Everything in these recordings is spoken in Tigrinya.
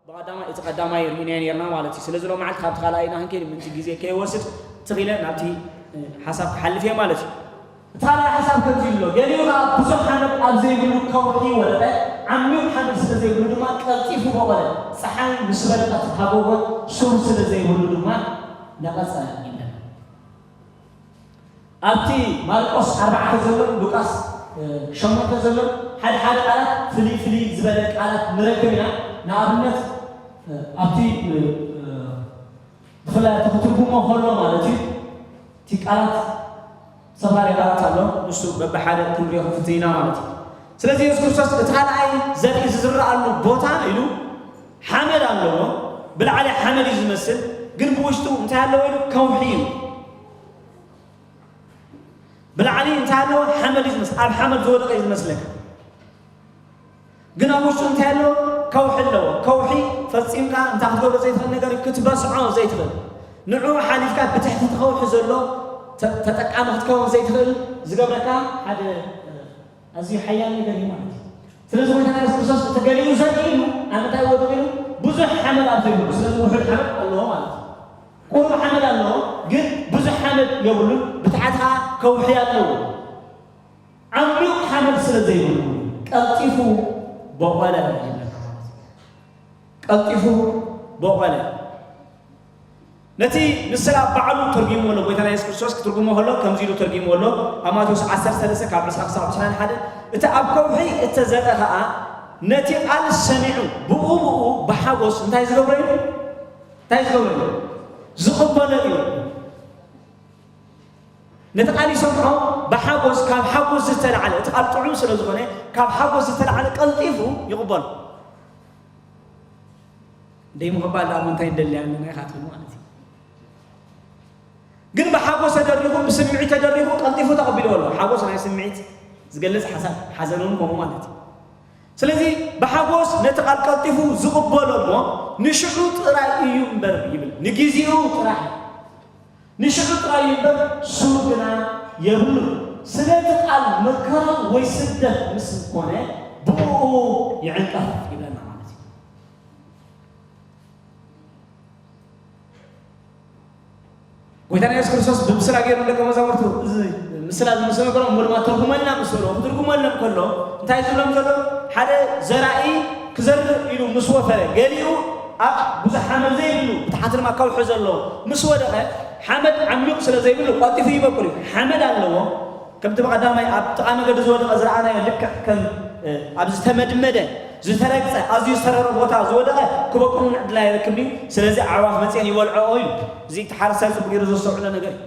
ብቐዳማይ፣ እቲ ቀዳማይ ርኢናዮ ነይርና ማለት እዩ። ስለዚ ሎም መዓልቲ ካብቲ ካልኣይ ኢና ክንከይድ ምእንቲ ግዜ ከይወስድ ትኺለ ናብቲ፣ እ፣ ሓሳብ ክሓልፍ እየ ማለት እዩ። እቲ ካልኣይ ሓሳብ ከምዚ ይብሎ፣ ገሊኡ ኸኣ ብዙሕ ሓመድ ኣብ ዘይብሉ ከውሒ ወደቐ፣ ዓሚቕ ሓመድ ስለ ዘይብሉ ድማ ቀልጢፉ በቖለ። ጸሓይ ምስ በረቐት ሃጎጎ ሱር ስለ ዘይብሉ ድማ ነቐጸ ይብለና። ኣብቲ ማርቆስ ኣርባዕተ ዘሎ፣ ሉቃስ፣ እ፣ ሸሞንተ ዘሎ ሓደ ሓደ ቃላት ፍልይ ፍልይ ዝበለ ቃላት ንረክብ ኢና። ንኣብነት፣ እ፣ ኣብቲ፣ እ፣ እ፣ ብፍላይ እቲ ክትርጉሞ ከሎ ማለት እዩ፣ እቲ ቃላት ሰፋሪ ቃላት ኣሎ፣ ንሱ በብሓደ ክንሪኦ ክንፍትን ኢና ማለት እዩ። ስለዚ የሱስ ክርስቶስ እቲ ካልኣይ ዘርኢ ዝዝረኣሉ ቦታ ኢሉ ሓመድ ኣለዎ፣ ብላዕሊ ሓመድ እዩ ዝመስል፣ ግን ብውሽጡ እንታይ ኣለዎ ኢሉ? ከውሒ እዩ። ብላዕሊ እንታይ ኣለዎ? ሓመድ እዩ ዝመስል፣ ኣብ ሓመድ ዝወደቐ እዩ ዝመስለካ። ግን ኣብ ውሽጡ እንታይ ኣለዎ? ከውሒ ኣለዎ። ከውሒ ፈጺምካ እንታይ ክትገብሮ ዘይትኽእል ነገር እዩ፣ ክትበስዖ ዘይትኽእል። ንዕኡ ሓሊፍካ ብትሕቲ እቲ ከውሒ ዘሎ ተ-፣ ተጠቃሚ ክትከውን ዘይትኽእል ዝገብረካ ሓደ፣ እ፣ ኣዝዩ ሓያል ነገር እዩ ማለት እዩ። ስለዚ ጎይታና የሱስ ክርስቶስ እቲ ገሊኡ ዘርኢ ኢሉ ኣብ ምንታይ ወዲቑ ኢሉ? ብዙሕ ሓመድ ኣብ ዘይብሉ። ስለዚ ውሑድ ሓመድ ኣለዎ ማለት እዩ። ቁሩብ ሓመድ ኣለዎ፣ ግን ብዙሕ ሓመድ የብሉን። ብታሕቲ ኸዓ ከውሒ ኣለዎ። ዓሚቕ ሓመድ ስለ ዘይብሉ ቀልጢፉ በቖለ ይብለና ማለት እዩ። ቀልጢፉ በቖለ። ነቲ ምስላ ባዕሉ ተርጒምዎ ኣሎ። ጎይታና የሱስ ክርስቶስ ክትርጉሞ ከሎ ከምዚ ኢሉ ተርጒምዎ ኣሎ። ኣብ ማቴዎስ ዓሰርተ ሰለስተ ካብ ዕስራ ክሳብ ዕስራን ሓደ፣ እቲ ኣብ ከውሒ እተዘርአ ኸኣ ነቲ ቃል ሰሚዑ ብኡ ብኡ ብሓጎስ እንታይ ዝገብሮ እዩ? እንታይ ዝገብሮ እዩ? ዝቕበሎ እዩ። ነቲ ቃል ይሰምዖ ብሓጎስ፣ ካብ ሓጎስ ዝተላዕለ፣ እቲ ቃል ጥዑም ስለ ዝኾነ፣ ካብ ሓጎስ ዝተላዕለ ቀልጢፉ ይቕበሎ። ደይ ምቕባል ደኣ እንታይ ይደሊ ኣለና ኢኻ ትብል ማለት እዩ። ግን ብሓጎስ ተደሪኹ፣ ብስምዒት ተደሪኹ፣ ቀልጢፉ ተቐቢልዎ ኣሎ። ሓጎስ ናይ ስምዒት ዝገልጽ ሓሳብ፣ ሓዘን እውን ከምኡ ማለት እዩ። ስለዚ ብሓጎስ ነቲ ቃል ቀልጢፉ ዝቕበሎ እሞ ንሽዑ ጥራይ እዩ እምበር ይብል፣ ንግዜኡ ጥራይ። ንሽዑ ጥራይ እዩ እምበር ሱር ግና የብሉን። ስለ እቲ ቃል መከራ ወይ ስደት ምስ ኮነ ብእኡ ይዕንቀፍ ይብለና ማለት እዩ። ጎይታና የሱስ ክርስቶስ ብምስላ ገይሩ ንደቀ መዛሙርቱ እዚ ምስላ እዚ ምስ ነገሮም፣ እሞ ድማ ትርጉመልና ምስ በልዎ፣ ክትርጉመሎም ከሎ እንታይ እዩ ዝብሎም ዘሎ? ሓደ ዘራኢ ክዘርእ ኢሉ ምስ ወፈረ፣ ገሊኡ ኣብ ብዙሕ ሓመድ ዘይብሉ፣ ብታሕቲ ድማ ከውሒ ዘሎ ምስ ወደቐ፣ ሓመድ ዓሚቕ ስለ ዘይብሉ ቀልጢፉ ይበቁል እዩ። ሓመድ ኣለዎ። ከምቲ ብቐዳማይ ኣብ ጥቓ መገዲ ዝወደቐ ዝረኣናዮ፣ ልክዕ ከም፣ እ፣ ኣብ ዝተመድመደ፣ ዝተረግጸ፣ ኣዝዩ ዝተረረ ቦታ ዝወደቐ፣ ክበቁል እውን ዕድል ኣይረክብን እዩ። ስለዚ ኣዕዋፍ መጺኤን ይበልዖኦ እዩ። እዚ እቲ ሓረስታይ ጽቡቕ ገይሩ ዘስተውዕሎ ነገር እዩ።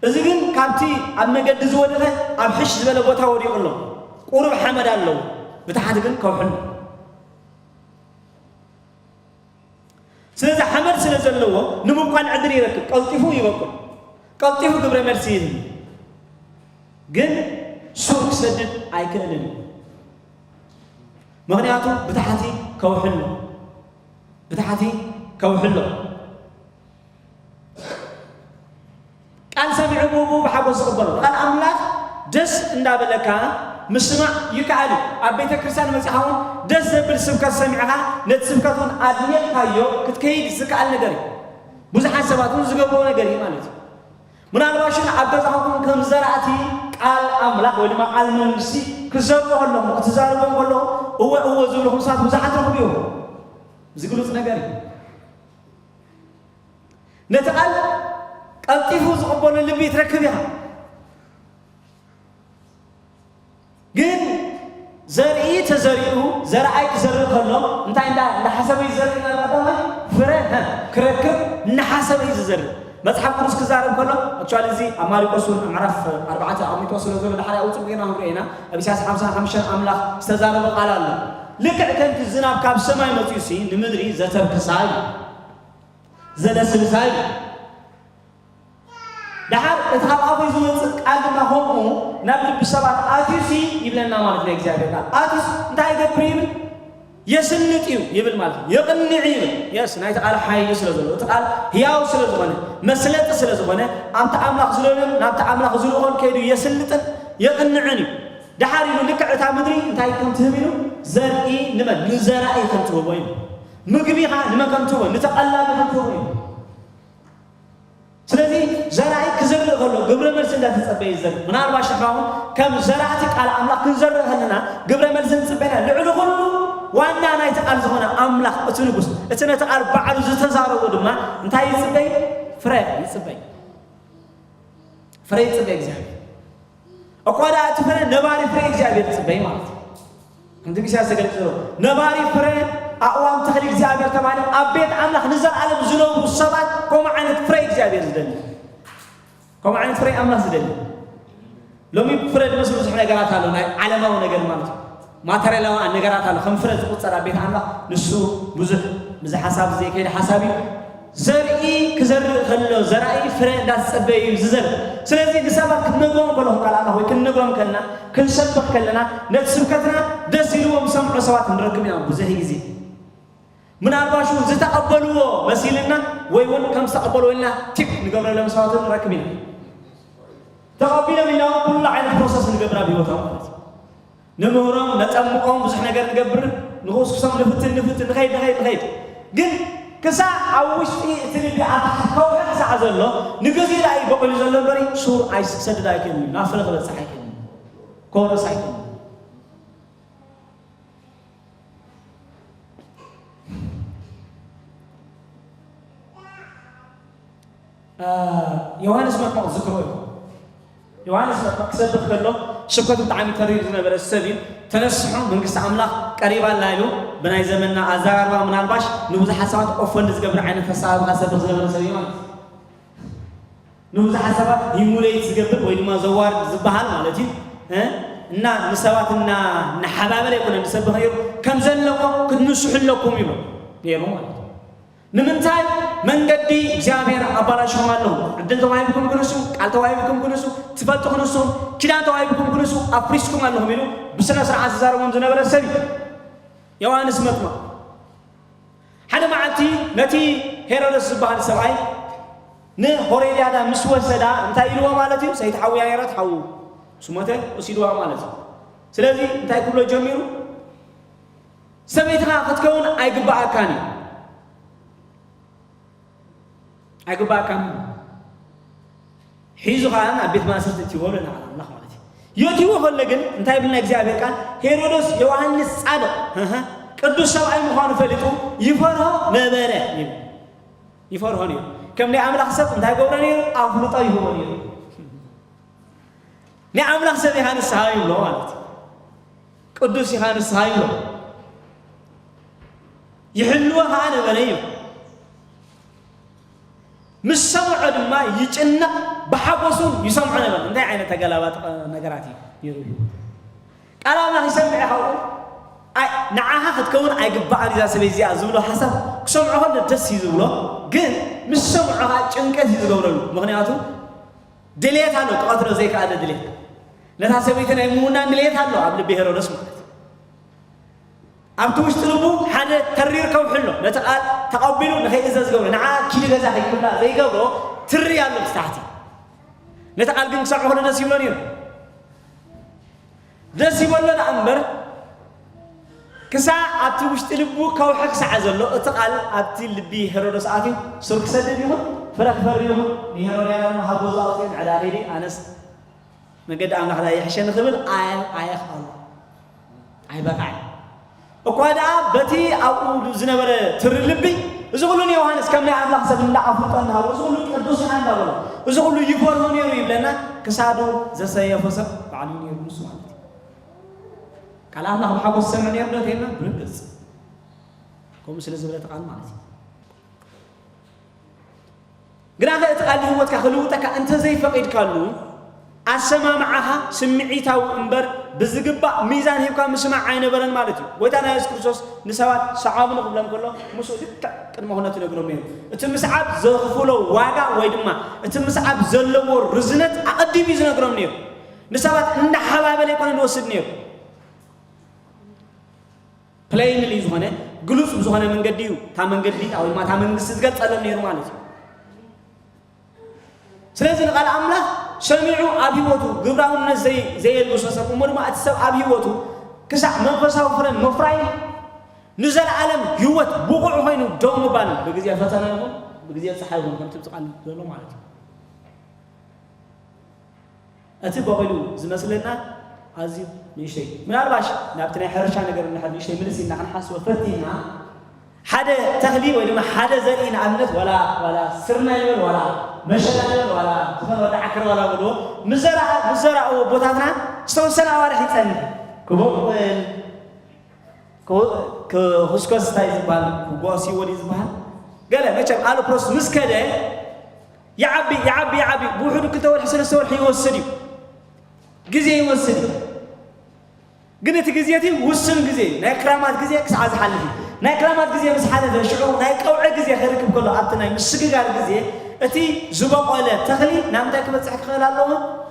እዚ ግን ካብቲ ኣብ መገዲ ዝወደቐ ኣብ ሕሽ ዝበለ ቦታ ወዲቑ ኣሎ። ቁሩብ ሓመድ ኣለዎ፣ ብታሕቲ ግን ከውሒ ኣሎ። ስለዚ ሓመድ ስለ ዘለዎ ንምኳን ዕድል ይረክብ፣ ቀልጢፉ ይበቁል፣ ቀልጢፉ ግብረ መልሲ ይህብ። ግን ሱር ክሰድድ ኣይክእልን እዩ። ምኽንያቱ ብታሕቲ ከውሒ ኣሎ፣ ብታሕቲ ከውሒ ኣሎ። ቃል ሰሚዑ ብኡ ብሓጎስ ዝቕበሎ። ቃል ኣምላኽ ደስ እንዳበለካ ምስማዕ ይከኣል እዩ። ኣብ ቤተ ክርስቲያን መጺኻ እውን ደስ ዘብል ስብከት ሰሚዕኻ ነቲ ስብከት እውን ኣድኒቕካዮ ክትከይድ ዝከኣል ነገር እዩ። ብዙሓት ሰባት እውን ዝገብርዎ ነገር እዩ ማለት እዩ። ምናልባት ሽን ኣብ ገዛኹም ከም ዘራእቲ ቃል ኣምላኽ ወይ ድማ ቃል መንግስቲ ክዘርኡ ከለኹም፣ ክትዛረቦም ከለኹም፣ እወ፣ እወ ዝብልኹም ሰባት ብዙሓት ትረኽቡ ኢኹም። እዚ ግሉጽ ነገር እዩ። ነቲ ቃል ቀልጢፉ ዝቕበሎ ልቢ ትረክብ ኢኻ። ግን ዘርኢ ተዘሪኡ፣ ዘርኣይ ክዘርእ ከሎ እንታይ እንዳ-፣ እንዳሓሰበ እዩ ዝዘርእ? ናብ ቀዳማይ ፍረ፣ ሀ፣ ክረክብ እናሓሰበ እዩ ዝዘርእ። መጽሓፍ ቅዱስ ክዛረብ ከሎ፣ ኣክቹዋሊ፣ እዚ ኣብ ማርቆስ እውን ምዕራፍ ኣርባዕተ ኣቐሚጥዎ ስለ ዘሎ፣ ዳሕራይ ኣብ ጽቡቕ ጌርና ክንሪኦ ኢና። ኣብ ኢሳያስ ሓምሳን ሓሙሽተን ኣምላኽ ዝተዛረበ ቃል ኣሎ። ልክዕ ከምቲ ዝናብ ካብ ሰማይ መጺኡሲ ንምድሪ ዘተርክሳ እዩ፣ ዘለስልሳ እዩ። ደሓር እቲ ካብ ኣፈይ ዝወጽእ ቃል ድማ ከምኡ ናብ ልቢ ሰባት ኣትዩሲ ይብለና ማለት ናይ እግዚኣብሔር ቃል። ኣትዩስ እንታይ ይገብር ይብል? የስልጥ እዩ ይብል ማለት እዩ። የቕንዕ ይብል። የስ፣ ናይቲ ቃል ሓይሊ ስለ ዘለዎ፣ እቲ ቃል ህያው ስለ ዝኾነ፣ መስለጢ ስለ ዝኾነ፣ ኣብቲ ኣምላኽ ዝደልዮን ናብቲ ኣምላኽ ዝልእኾን ከይዱ የስልጥን የቕንዕን እዩ። ደሓር ኢሉ ልክዕ እታ ምድሪ እንታይ ከም ትህብ ኢሉ ዘርኢ ንመን? ንዘራኢ ከም ትህቦ እዩ። ምግቢ ኸዓ ንመን ከም ትህቦ? ንተቐላቢ ከም ትህቦ እዩ። ስለዚ ዘራኢ ክዘርእ ከሎ ግብረ መልሲ እንዳተጸበየ ይዘርእ። ምናልባሽ ንሕና እውን ከም ዘራእቲ ቃል ኣምላኽ ክንዘርእ ከለና ግብረ መልሲ ንጽበ ኢና። ልዕሊ ኩሉ ዋና ናይቲ ቃል ዝኾነ ኣምላኽ እቲ ንጉስ፣ እቲ ነቲ ቃል ባዕሉ ዝተዛረቦ ድማ እንታይ ይጽበይ? ፍረ ይጽበይ። ፍረ ይጽበይ እግዚኣብሔር። እኳ ደኣ እቲ ፍረ ነባሪ ፍረ እግዚኣብሔር ይጽበይ ማለት እዩ። ከምቲ ኢሳያስ ተገሊጹ ዘሎ ነባሪ ፍረ ኣእዋም ተኽሊ እግዚኣብሔር ተባሂሎም ኣብ ቤት ኣምላኽ ንዘለኣለም ዝነብሩ ሰባት ከምኡ ዓይነት ፍረ እግዚኣብሔር ዝደሊ፣ ከምኡ ዓይነት ፍረ ኣምላኽ ዝደሊ። ሎሚ ፍረ ዝመስሉ ብዙሕ ነገራት ኣሎ፣ ናይ ዓለማዊ ነገር ማለት እዩ። ማተርያላዊ ነገራት ኣሎ፣ ከም ፍረ ዝቁጸር ኣብ ቤት ኣምላኽ። ንሱ ብዙሕ ብዚ ሓሳብ ዘይከይድ ሓሳብ እዩ። ዘርኢ ክዘርእ ከሎ ዘራኢ ፍረ እንዳተጸበየ እዩ ዝዘርእ። ስለዚ ንሰባት ክንነግሮም ከለኹ ቃል ኣምላኽ ወይ ክንነግሮም ከለና፣ ክንሰብኽ ከለና፣ ነቲ ስብከትና ደስ ኢልዎም ዝሰምዑ ሰባት ንረክብ ኢና ብዙሕ ግዜ። ምናልባሽ እውን ዝተቐበልዎ መሲልና ወይ እውን ከም ዝተቐበልዎ ኢልና ቲፕ ንገብረሎም ሰባት እውን ንረክብ ኢና። ተቐቢሎም ኢልና እውን ኩሉ ዓይነት ፕሮሰስ ንገብር ኣብ ህይወቶም ማለት እዩ። ንምህሮም፣ ነጠምቖም፣ ብዙሕ ነገር ንገብር፣ ንኽስክሶም ንፍትን፣ ንፍትን፣ ንኸይድ፣ ንኸይድ፣ ንኸይድ። ግን ክሳዕ ኣብ ውሽጢ እቲ ልቢ ኣብ ታሕቲ ከውሒ ክሳዕ ዘሎ፣ ንግዜኡ ደኣ እዩ በቂሉ ዘሎ እምበሪ፣ ሱር ኣይስ-፣ ክሰድድ ኣይክእልን እዩ፣ ናብ ፍረ ክበጽሕ ኣይክእልን እዩ፣ ክወርስ ኣይክእልን እዩ። አ፣ ዮሃንስ መጥምቕ ዝክሮ እዩ። ዮሃንስ መጥምቕ ክሰብኽ ከሎ፣ ስብከቱ ብጣዕሚ ተሪር ዝነበረ ሰብ እዩ። "ተነስሑ፣ መንግስቲ ኣምላኽ ቀሪባ ኣላ" ኢሉ፣ ብናይ ዘመንና ኣዘራርባ ምናልባሽ ንብዙሓት ሰባት ኦፈንድ ዝገብር ዓይነት ኣሰራርባ ዝሰብኽ ዝነበረ ሰብ እዩ ማለት እዩ። ንብዙሓት ሰባት ሂሙሌት ዝገብር ወይ ድማ ዘዋርድ ዝበሃል ማለት እዩ። እ? እና ንሰባት እና እናሓባበለ ኣይኮነን ዝሰብኽ ነይሩ፣ ከም ዘለዎ ክትንስሑ ኣለኩም ይብሎ ነይሩ ማለት እዩ። ንምንታይ? መንገዲ እግዚኣብሔር ኣባላሽኹም ኣለኹ። ዕድል ተዋሂብኩም ክንሱ፣ ቃል ተዋሂብኩም ክንሱ፣ ትፈልጡ ክንሱ፣ ኪዳን ተዋሂብኩም ክንሱ፣ ኣፍሪስኩም ኣለኹም ኢሉ ብስነ ስርዓት ዝዛረቦም ዝነበረ ሰብ እዩ ዮሃንስ መጥምቕ። ሓደ መዓልቲ ነቲ ሄሮደስ ዝበሃል ሰብኣይ ንሆሮድያዳ ምስ ወሰዳ እንታይ ኢልዎ ማለት እዩ? ሰይቲ ሓውያ ነይራ፣ ሓዉ ምስ ሞተ ወሲድዋ ማለት እዩ። ስለዚ እንታይ ክብሎ ጀሚሩ? "ሰበይትኻ ክትከውን ኣይግብኣካን እዩ፣ ኣይግብኣካን እዩ። ሒዙ ኸኣ ናብ ቤት ማእሰርቲ እትይዎ" ኣሎ ንዓል ኣምላኽ ማለት እዩ። የእትይዎ ከሎ ግን እንታይ ይብል ናይ እግዚኣብሔር ቃል? "ሄሮዶስ ዮሃንስ ጻድቕ፣ ህህ፣ ቅዱስ ሰብኣይ ምዃኑ ፈሊጡ ይፈርሆ ነበረ" ይብል። ይፈርሆ ነይሩ። ከም ናይ ኣምላኽ ሰብ እንታይ ገብሮ ነይሩ? ኣፍልጦ ይህቦ ነይሩ። ናይ ኣምላኽ ሰብ ኢኻ ንስኻ ይብሎ ማለት እዩ። ቅዱስ ኢኻ ንስኻ ይብሎ። ይሕልዎ ኸዓ ነበረ እዩ። ምስ ሰምዖ ድማ ይጭነቕ፣ ብሓጎስ እውን ይሰምዖ ነበረ። እንታይ ዓይነት ተገላባጥ ነገራት እዩ ነይሩ? ቃል ኣምላኽ ይሰምዕ ኢኻ እኮ። ኣይ፣ ንዓኻ ክትከውን ኣይግባእን እዛ ሰበይቲ እዚኣ ዝብሎ ሓሳብ ክሰምዖ ከሎ ደስ እዩ ዝብሎ፣ ግን ምስ ሰምዖ ኸዓ ጭንቀት እዩ ዝገብረሉ። ምኽንያቱ ድሌት ኣሎ፣ ክቐትሎ ዘይከኣለ ድሌት። ነታ ሰበይቲ ናይ ምውናን ድሌት ኣሎ ኣብ ልቢ ሄሮደስ ማለት እዩ። ኣብቲ ውሽጢ ልቡ ሓደ ተሪር ከውሒ ኣሎ። ነቲ ቃል ተቐቢሉ ንኸይእዘዝ ዝገብሮ፣ ንዓ ኪዲ ገዛ ከይክብላ ዘይገብሮ ትሪ ኣሎ ብቲ ታሕቲ። ነቲ ቃል ግን ክሰምዖ ከሎ ደስ ይብሎ ነይሩ። ደስ ይበሎ ደኣ እምበር፣ ክሳዕ ኣብቲ ውሽጢ ልቡ ከውሒ ክሳዕ ዘሎ፣ እቲ ቃል ኣብቲ ልቢ ሄሮዶስ ኣትዩ፣ ሱር ክሰድድ ይኹን፣ ፍረ ክፈሪ ይኹን፣ ንሄሮድያዳ ድማ ካብ ገዝኡ ኣውፅኡ ንዕዳ ከይዲ፣ ኣነስ መገዲ ኣምላኽ ዳኣ ይሕሸኒ ክብል ኣየ-፣ ኣየኽኣሎ። ኣይበቃዕን። እኳ ደኣ በቲ ኣብኡ ዝነበረ ትሪ ልቢ፣ እዚ ኩሉ ንዮሃንስ ከም ናይ ኣምላኽ ሰብ እንዳ ኣፍልጦ እናሃቦ፣ እዚ ኩሉ ቅዱስ ኢኻ እንዳበሎ፣ እዚ ኩሉ ይፈርሆ ነይሩ ይብለና፣ ክሳዱ ዘሰየፎ ሰብ ባዕሉ እዩ ነይሩ ንሱ ማለት እዩ። ቃል ኣምላኽ ብሓጎስ ዝሰምዕ ነይሩ ዶ ተይልና? ብርግጽ። ከምኡ ስለ ዝብለ እቲ ቃል ማለት እዩ። ግናኸ እቲ ቃል ንህይወትካ ክልውጠካ እንተዘይፈቒድካሉ፣ ኣሰማምዓኻ ስምዒታዊ እምበር ብዝግባእ ሚዛን ሂብካ ምስማዕ ኣይነበረን ማለት እዩ። ጎይታና የሱስ ክርስቶስ ንሰባት ሰዓቡኒ ክብሎም ከሎ፣ ምስኡ ልክዕ ቅድመ ኩነት ይነግሮም ነይሩ። እቲ ምስዓብ ዘኽፍሎ ዋጋ ወይ ድማ እቲ ምስዓብ ዘለዎ ርዝነት ኣቐዲሙ እዩ ዝነግሮም ነይሩ። ንሰባት እንዳሓባበለ ኣይኮነን ዝወስድ ነይሩ። ፕሌይንሊ ዝኾነ፣ ግሉጽ ብዝኾነ መንገዲ እዩ እታ መንገዲ ወይ ድማ እታ መንግስቲ ዝገልጸሎም ነይሩ ማለት እዩ። ስለዚ ንቃል ኣምላኽ ሰሚዑ ኣብ ህይወቱ ግብራውነት ዘይ-፣ ዘየልግሶ ሰብ እሞ ድማ እቲ ሰብ ኣብ ህይወቱ ክሳዕ መንፈሳዊ ፍረ ምፍራይ ንዘለኣለም ህይወት ብቑዕ ኮይኑ ደው ምባል ብግዜ ፈተና ይኹን ብግዜ ፀሓይ ይኹን ከምቲ ብዚ ቃል ዘሎ ማለት እዩ። እቲ በቒሉ ዝመስለና ኣዝዩ ንእሽተይ ምናልባሽ ናብቲ ናይ ሕርሻ ነገር እንድሕር ንእሽተይ ምልስ ኢልና ክንሓስቦ ፈቲና ሓደ ተኽሊ ወይ ድማ ሓደ ዘርኢ ንኣብነት ዋላ ዋላ ስርናይ ይበል ዋላ መሸላ ይበል ዋላ ዝኾነ ወዲ ዓክር ዋላ በልዎ ምስ ዘረኣ ምስ ዘረእዎ ኣቦታትና ዝተወሰነ ኣዋርሕ ይፀንሕ ክበቁል ክኹስኮስ እንታይ ዝበሃል ክጓስይዎ ድዩ ዝበሃል ገለ መቸም ኣሎ ፕሮሰስ ምስ ከደ ይዓቢ ይዓቢ ይዓቢ ብውሕዱ ክልተ ወርሒ ሰለስተ ወርሒ ይወስድ እዩ ግዜ ይወስድ እዩ ግን እቲ ግዜ እቲ ውሱን ግዜ ናይ ክራማት ግዜ ክሳዕ ዝሓልፍ እዩ ናይ ክራማት ግዜ ምስ ሓለፈ ሽዑ ናይ ቀውዒ ግዜ ክርክብ ከሎ ኣብቲ ናይ ምስግጋር ግዜ እቲ ዝበቆለ ተኽሊ ናብ ምንታይ ክበፅሕ ክኽእል ኣለዎ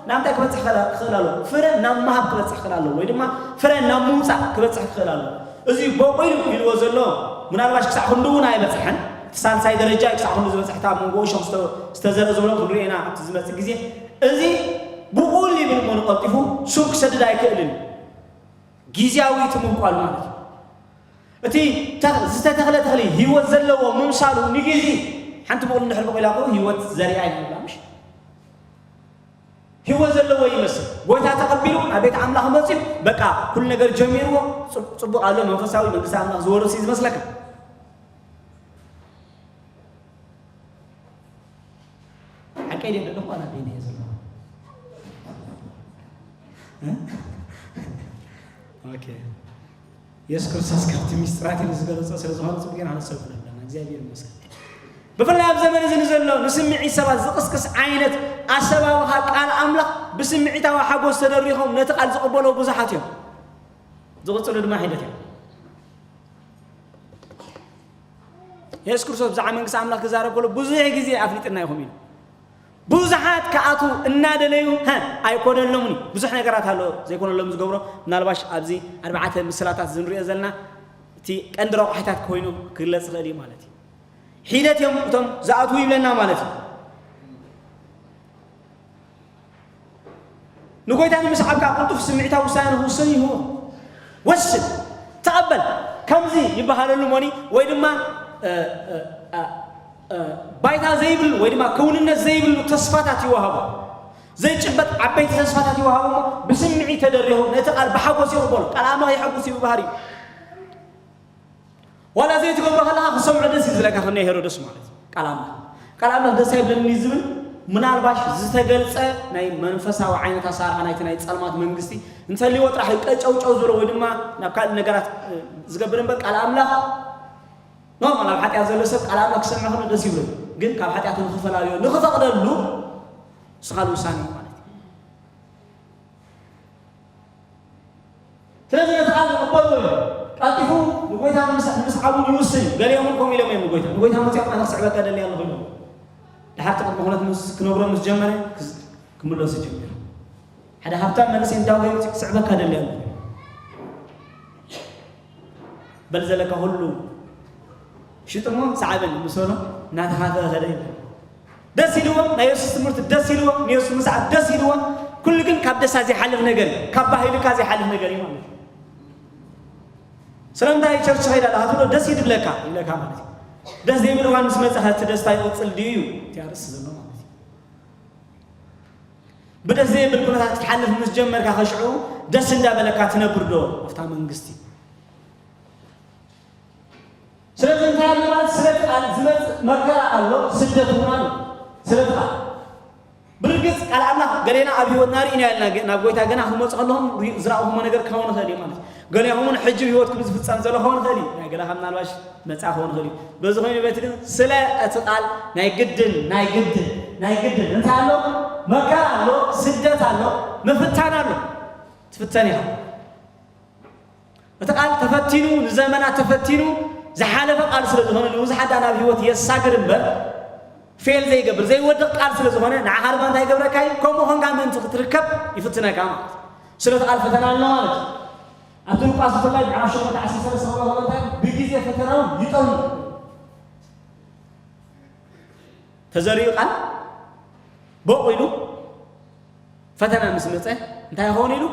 ናብ ምንታይ ክበፅሕ ክኽእል ኣለዎ ፍረ ናብ ምሃብ ክበፅሕ ክኽእል ኣለዎ ወይ ድማ ፍረ ናብ ምውፃእ ክበፅሕ ክኽእል ኣለዎ እዚ በቑሉ ኢልዎ ዘሎ ምናልባሽ ክሳዕ ክንዱ እውን ኣይበፅሐን እቲ ሳልሳይ ደረጃ ክሳዕ ክንዱ ዝበፅሕ እታ መንጎ እሾኽ ዝተዘርእ ዝበሎ ክንሪኦ ኢና ኣብቲ ዝመፅእ ግዜ እዚ ብቑል ይብል እሞ ንቐልጢፉ ሱር ክሰድድ ኣይክእልን ግዜያዊ እቲ ምብቋል ማለት እዩ እቲ ዝተተኽለ ተኽሊ ህይወት ዘለዎ ምምሳሉ ንግዜ ሓንቲ ብቑል እንድሕር በቑላ ከ ህይወት ዘሪኣ ይብላ ምሽ ህይወት ዘለዎ ይመስል ጎይታ ተቐቢሉ ናብ ቤት ኣምላኽ መፅኡ በቃ ኩሉ ነገር ጀሚርዎ ፅቡቕ ኣሎ መንፈሳዊ መንግስቲ ኣምላኽ ዝወርስ እዩ ዝመስለካ ሓቀይ ደለኹ ኣና ደይነ እየ ዘለኹ የሱስ ክርስቶስ ካብቲ ሚስጥራት ኢሉ ዝገለፆ ስለ ዝኾነ ፅቡቅ ኢና ንሰብኩ ዘለና እግዚኣብሔር ይመስገን ብፍላይ ኣብ ዘመን እዚ ንዘሎ ንስምዒት ሰባት ዝቕስቅስ ዓይነት ኣሰባብኻ ቃል ኣምላኽ ብስምዒታዊ ሓጎስ ተደሪኾም ነቲ ቃል ዝቕበሎ ብዙሓት እዮም ዝቕፅሉ ድማ ሒደት እዮም የሱስ ክርስቶስ ብዛዕባ መንግስቲ ኣምላኽ ክዛረብ ከሎ ብዙሕ ግዜ ኣፍሊጥና ኢኹም ኢሉ ብዙሓት ክኣትዉ እናደለዩ ኣይኮነሎምን እዩ ብዙሕ ነገራት ኣሎ ዘይኮነሎም ዝገብሮ ምናልባሽ ኣብዚ ኣርባዕተ ምስላታት ዝንሪኦ ዘለና እቲ ቀንዲ ረቋሒታት ኮይኑ ክግለፅ ይኽእል እዩ ማለት እዩ ሒደት እዮም እቶም ዝኣትዉ ይብለና ማለት እዩ ንጎይታ ንምስዓብ ከዓ ቅልጡፍ ስምዒታዊ ውሳነ ንክውሰን ይህቦ ወስን ተቐበል ከምዚ ይበሃለሉ ሞኒ ወይ ድማ ባይታ ዘይብሉ ወይ ድማ ክውንነት ዘይብሉ ተስፋታት ይወሃቦ ዘይጭበጥ ዓበይቲ ተስፋታት ይወሃቦ ብስምዒት ተደሪኹ ነቲ ቃል ብሓጎስ ይቕበሎ ቃል ኣምላኽ የሐጉስ እዩ ባህሪ ዋላ ዘይትገብሮ ከለኻ ክሰምዖ ደስ እዩ ዝለካ ከም ናይ ሄሮደስ ማለት እዩ ቃል ኣምላኽ ቃል ኣምላኽ ደስ ኣይብለኒ ዝብል ምናልባሽ ዝተገልፀ ናይ መንፈሳዊ ዓይነት ኣሳርሓ ናይቲ ናይ ፀልማት መንግስቲ እንተልዎ ጥራሕ ቀጨውጨው ዝበሎ ወይ ድማ ናብ ካልእ ነገራት ዝገብር እምበር ቃል ኣምላኽ ኖርማል ኣብ ሓጢኣት ዘሎ ሰብ ቃል ኣምላኽ ክሰምዕ ከሎ ደስ ይብሎ ግን ካብ ሓጢኣቱ ንክፈላለዮ ንክፈቕደሉ ንስኻል ውሳኔ ማለት እዩ ስለዚ ነቲ ቃል ዝቕበልዎ እዮም። ቀልጢፉ ንጎይታ ንምስዓቡ ይውስን እዩ። ገሊኦምን ከምኡ ኢሎም እዮም ንጎይታ። ንጎይታ መፂኦም ኣነ ክስዕበካ ደሊ ኣለኹ ኢሎም። ድሓር እቲ ቅድሚ ኩነት ምስ ክነግሮም ምስ ጀመረ ክምለሱ ጀሚሮም። ሓደ ሃብታም መንእሰይ እንዳጎየ መፂኡ ክስዕበካ ደሊ ኣለኹ። በል ዘለካ ኩሉ ሽጥሞ ሰዓበኒ ምስ በሎ እናተኻፈአ ኸደ ይብል። ደስ ኢልዎም ናይ የሱስ ትምህርቲ ደስ ኢልዎም ንየሱስ ምስዓብ ደስ ኢልዎም ኩሉ ግን ካብ ደስታ ዘይሓልፍ ነገር እዩ ካብ ባህልካ ዘይሓልፍ ነገር እዩ ማለት እዩ ስለምንታይ ቸርች ኸይዳ ኣለኻ ትብሎ ደስ ይድብለካ ይብለካ ማለት እዩ ደስ ዘይብል እዋን ምስ መፀኸ እቲ ደስታ ይቕፅል ድዩ እዩ እቲ ኣርእስቲ ዘሎ ማለት እዩ ብደስ ዘይብል ኩነታት ክትሓልፍ ምስ ጀመርካ ከሽዑ ደስ እንዳበለካ ትነብር ዶ ኣብታ መንግስቲ ስለዚ እንታይ ኣሎ ማለት ስለቲ ቃል ዝመፅእ መከራ ኣሎ ስደት እውን ኣሎ ስለቲ ቃል ብርግፅ ቃል ኣምላኽ ገሌና ኣብ ህይወትና ርኢና ኢልና ናብ ጎይታ ገና ክመፁ ከለኹም ዝረእኹሞ ነገር ክኸውን ይኽእል እዩ ማለት ገሊኹም እውን ሕጂ ህይወትኩም ዝፍፀም ዘሎ ክኸውን ይኽእል እዩ ናይ ገለኻ ምናልባሽ መፅኣ ክኸውን ይኽእል እዩ በዚ ኮይኑ በቲ ግን ስለ እቲ ቃል ናይ ግድን ናይ ግድን ናይ ግድን እንታይ ኣሎ መከራ ኣሎ ስደት ኣሎ ምፍታን ኣሎ ትፍተን ኢኻ እቲ ቃል ተፈቲኑ ንዘመናት ተፈቲኑ ዝሓለፈ ቃል ስለ ዝኾነ ንብዙሓት ዳኣ ናብ ህይወት የሳግር እምበር ፌል ዘይገብር ዘይወድቕ ቃል ስለ ዝኾነ ንዓኻ ድማ እንታይ ይገብረካ እዩ ከምኡ ኾንካ ምእንቲ ክትርከብ ይፍትነካ ማለት ስለቲ ቃል ፈተና ኣሎ ማለት እዩ ኣብቲ ሉቃስ ብፍላይ ምዕራፍ ሸሞንተ ዓሰርተ ሰለስተ ከሎ እንታይ ብግዜ ፈተናውን ይጠኑ ተዘሪኡ ቃል በቑ ኢሉ ፈተና ምስ መፀ እንታይ ይኸውን ኢሉ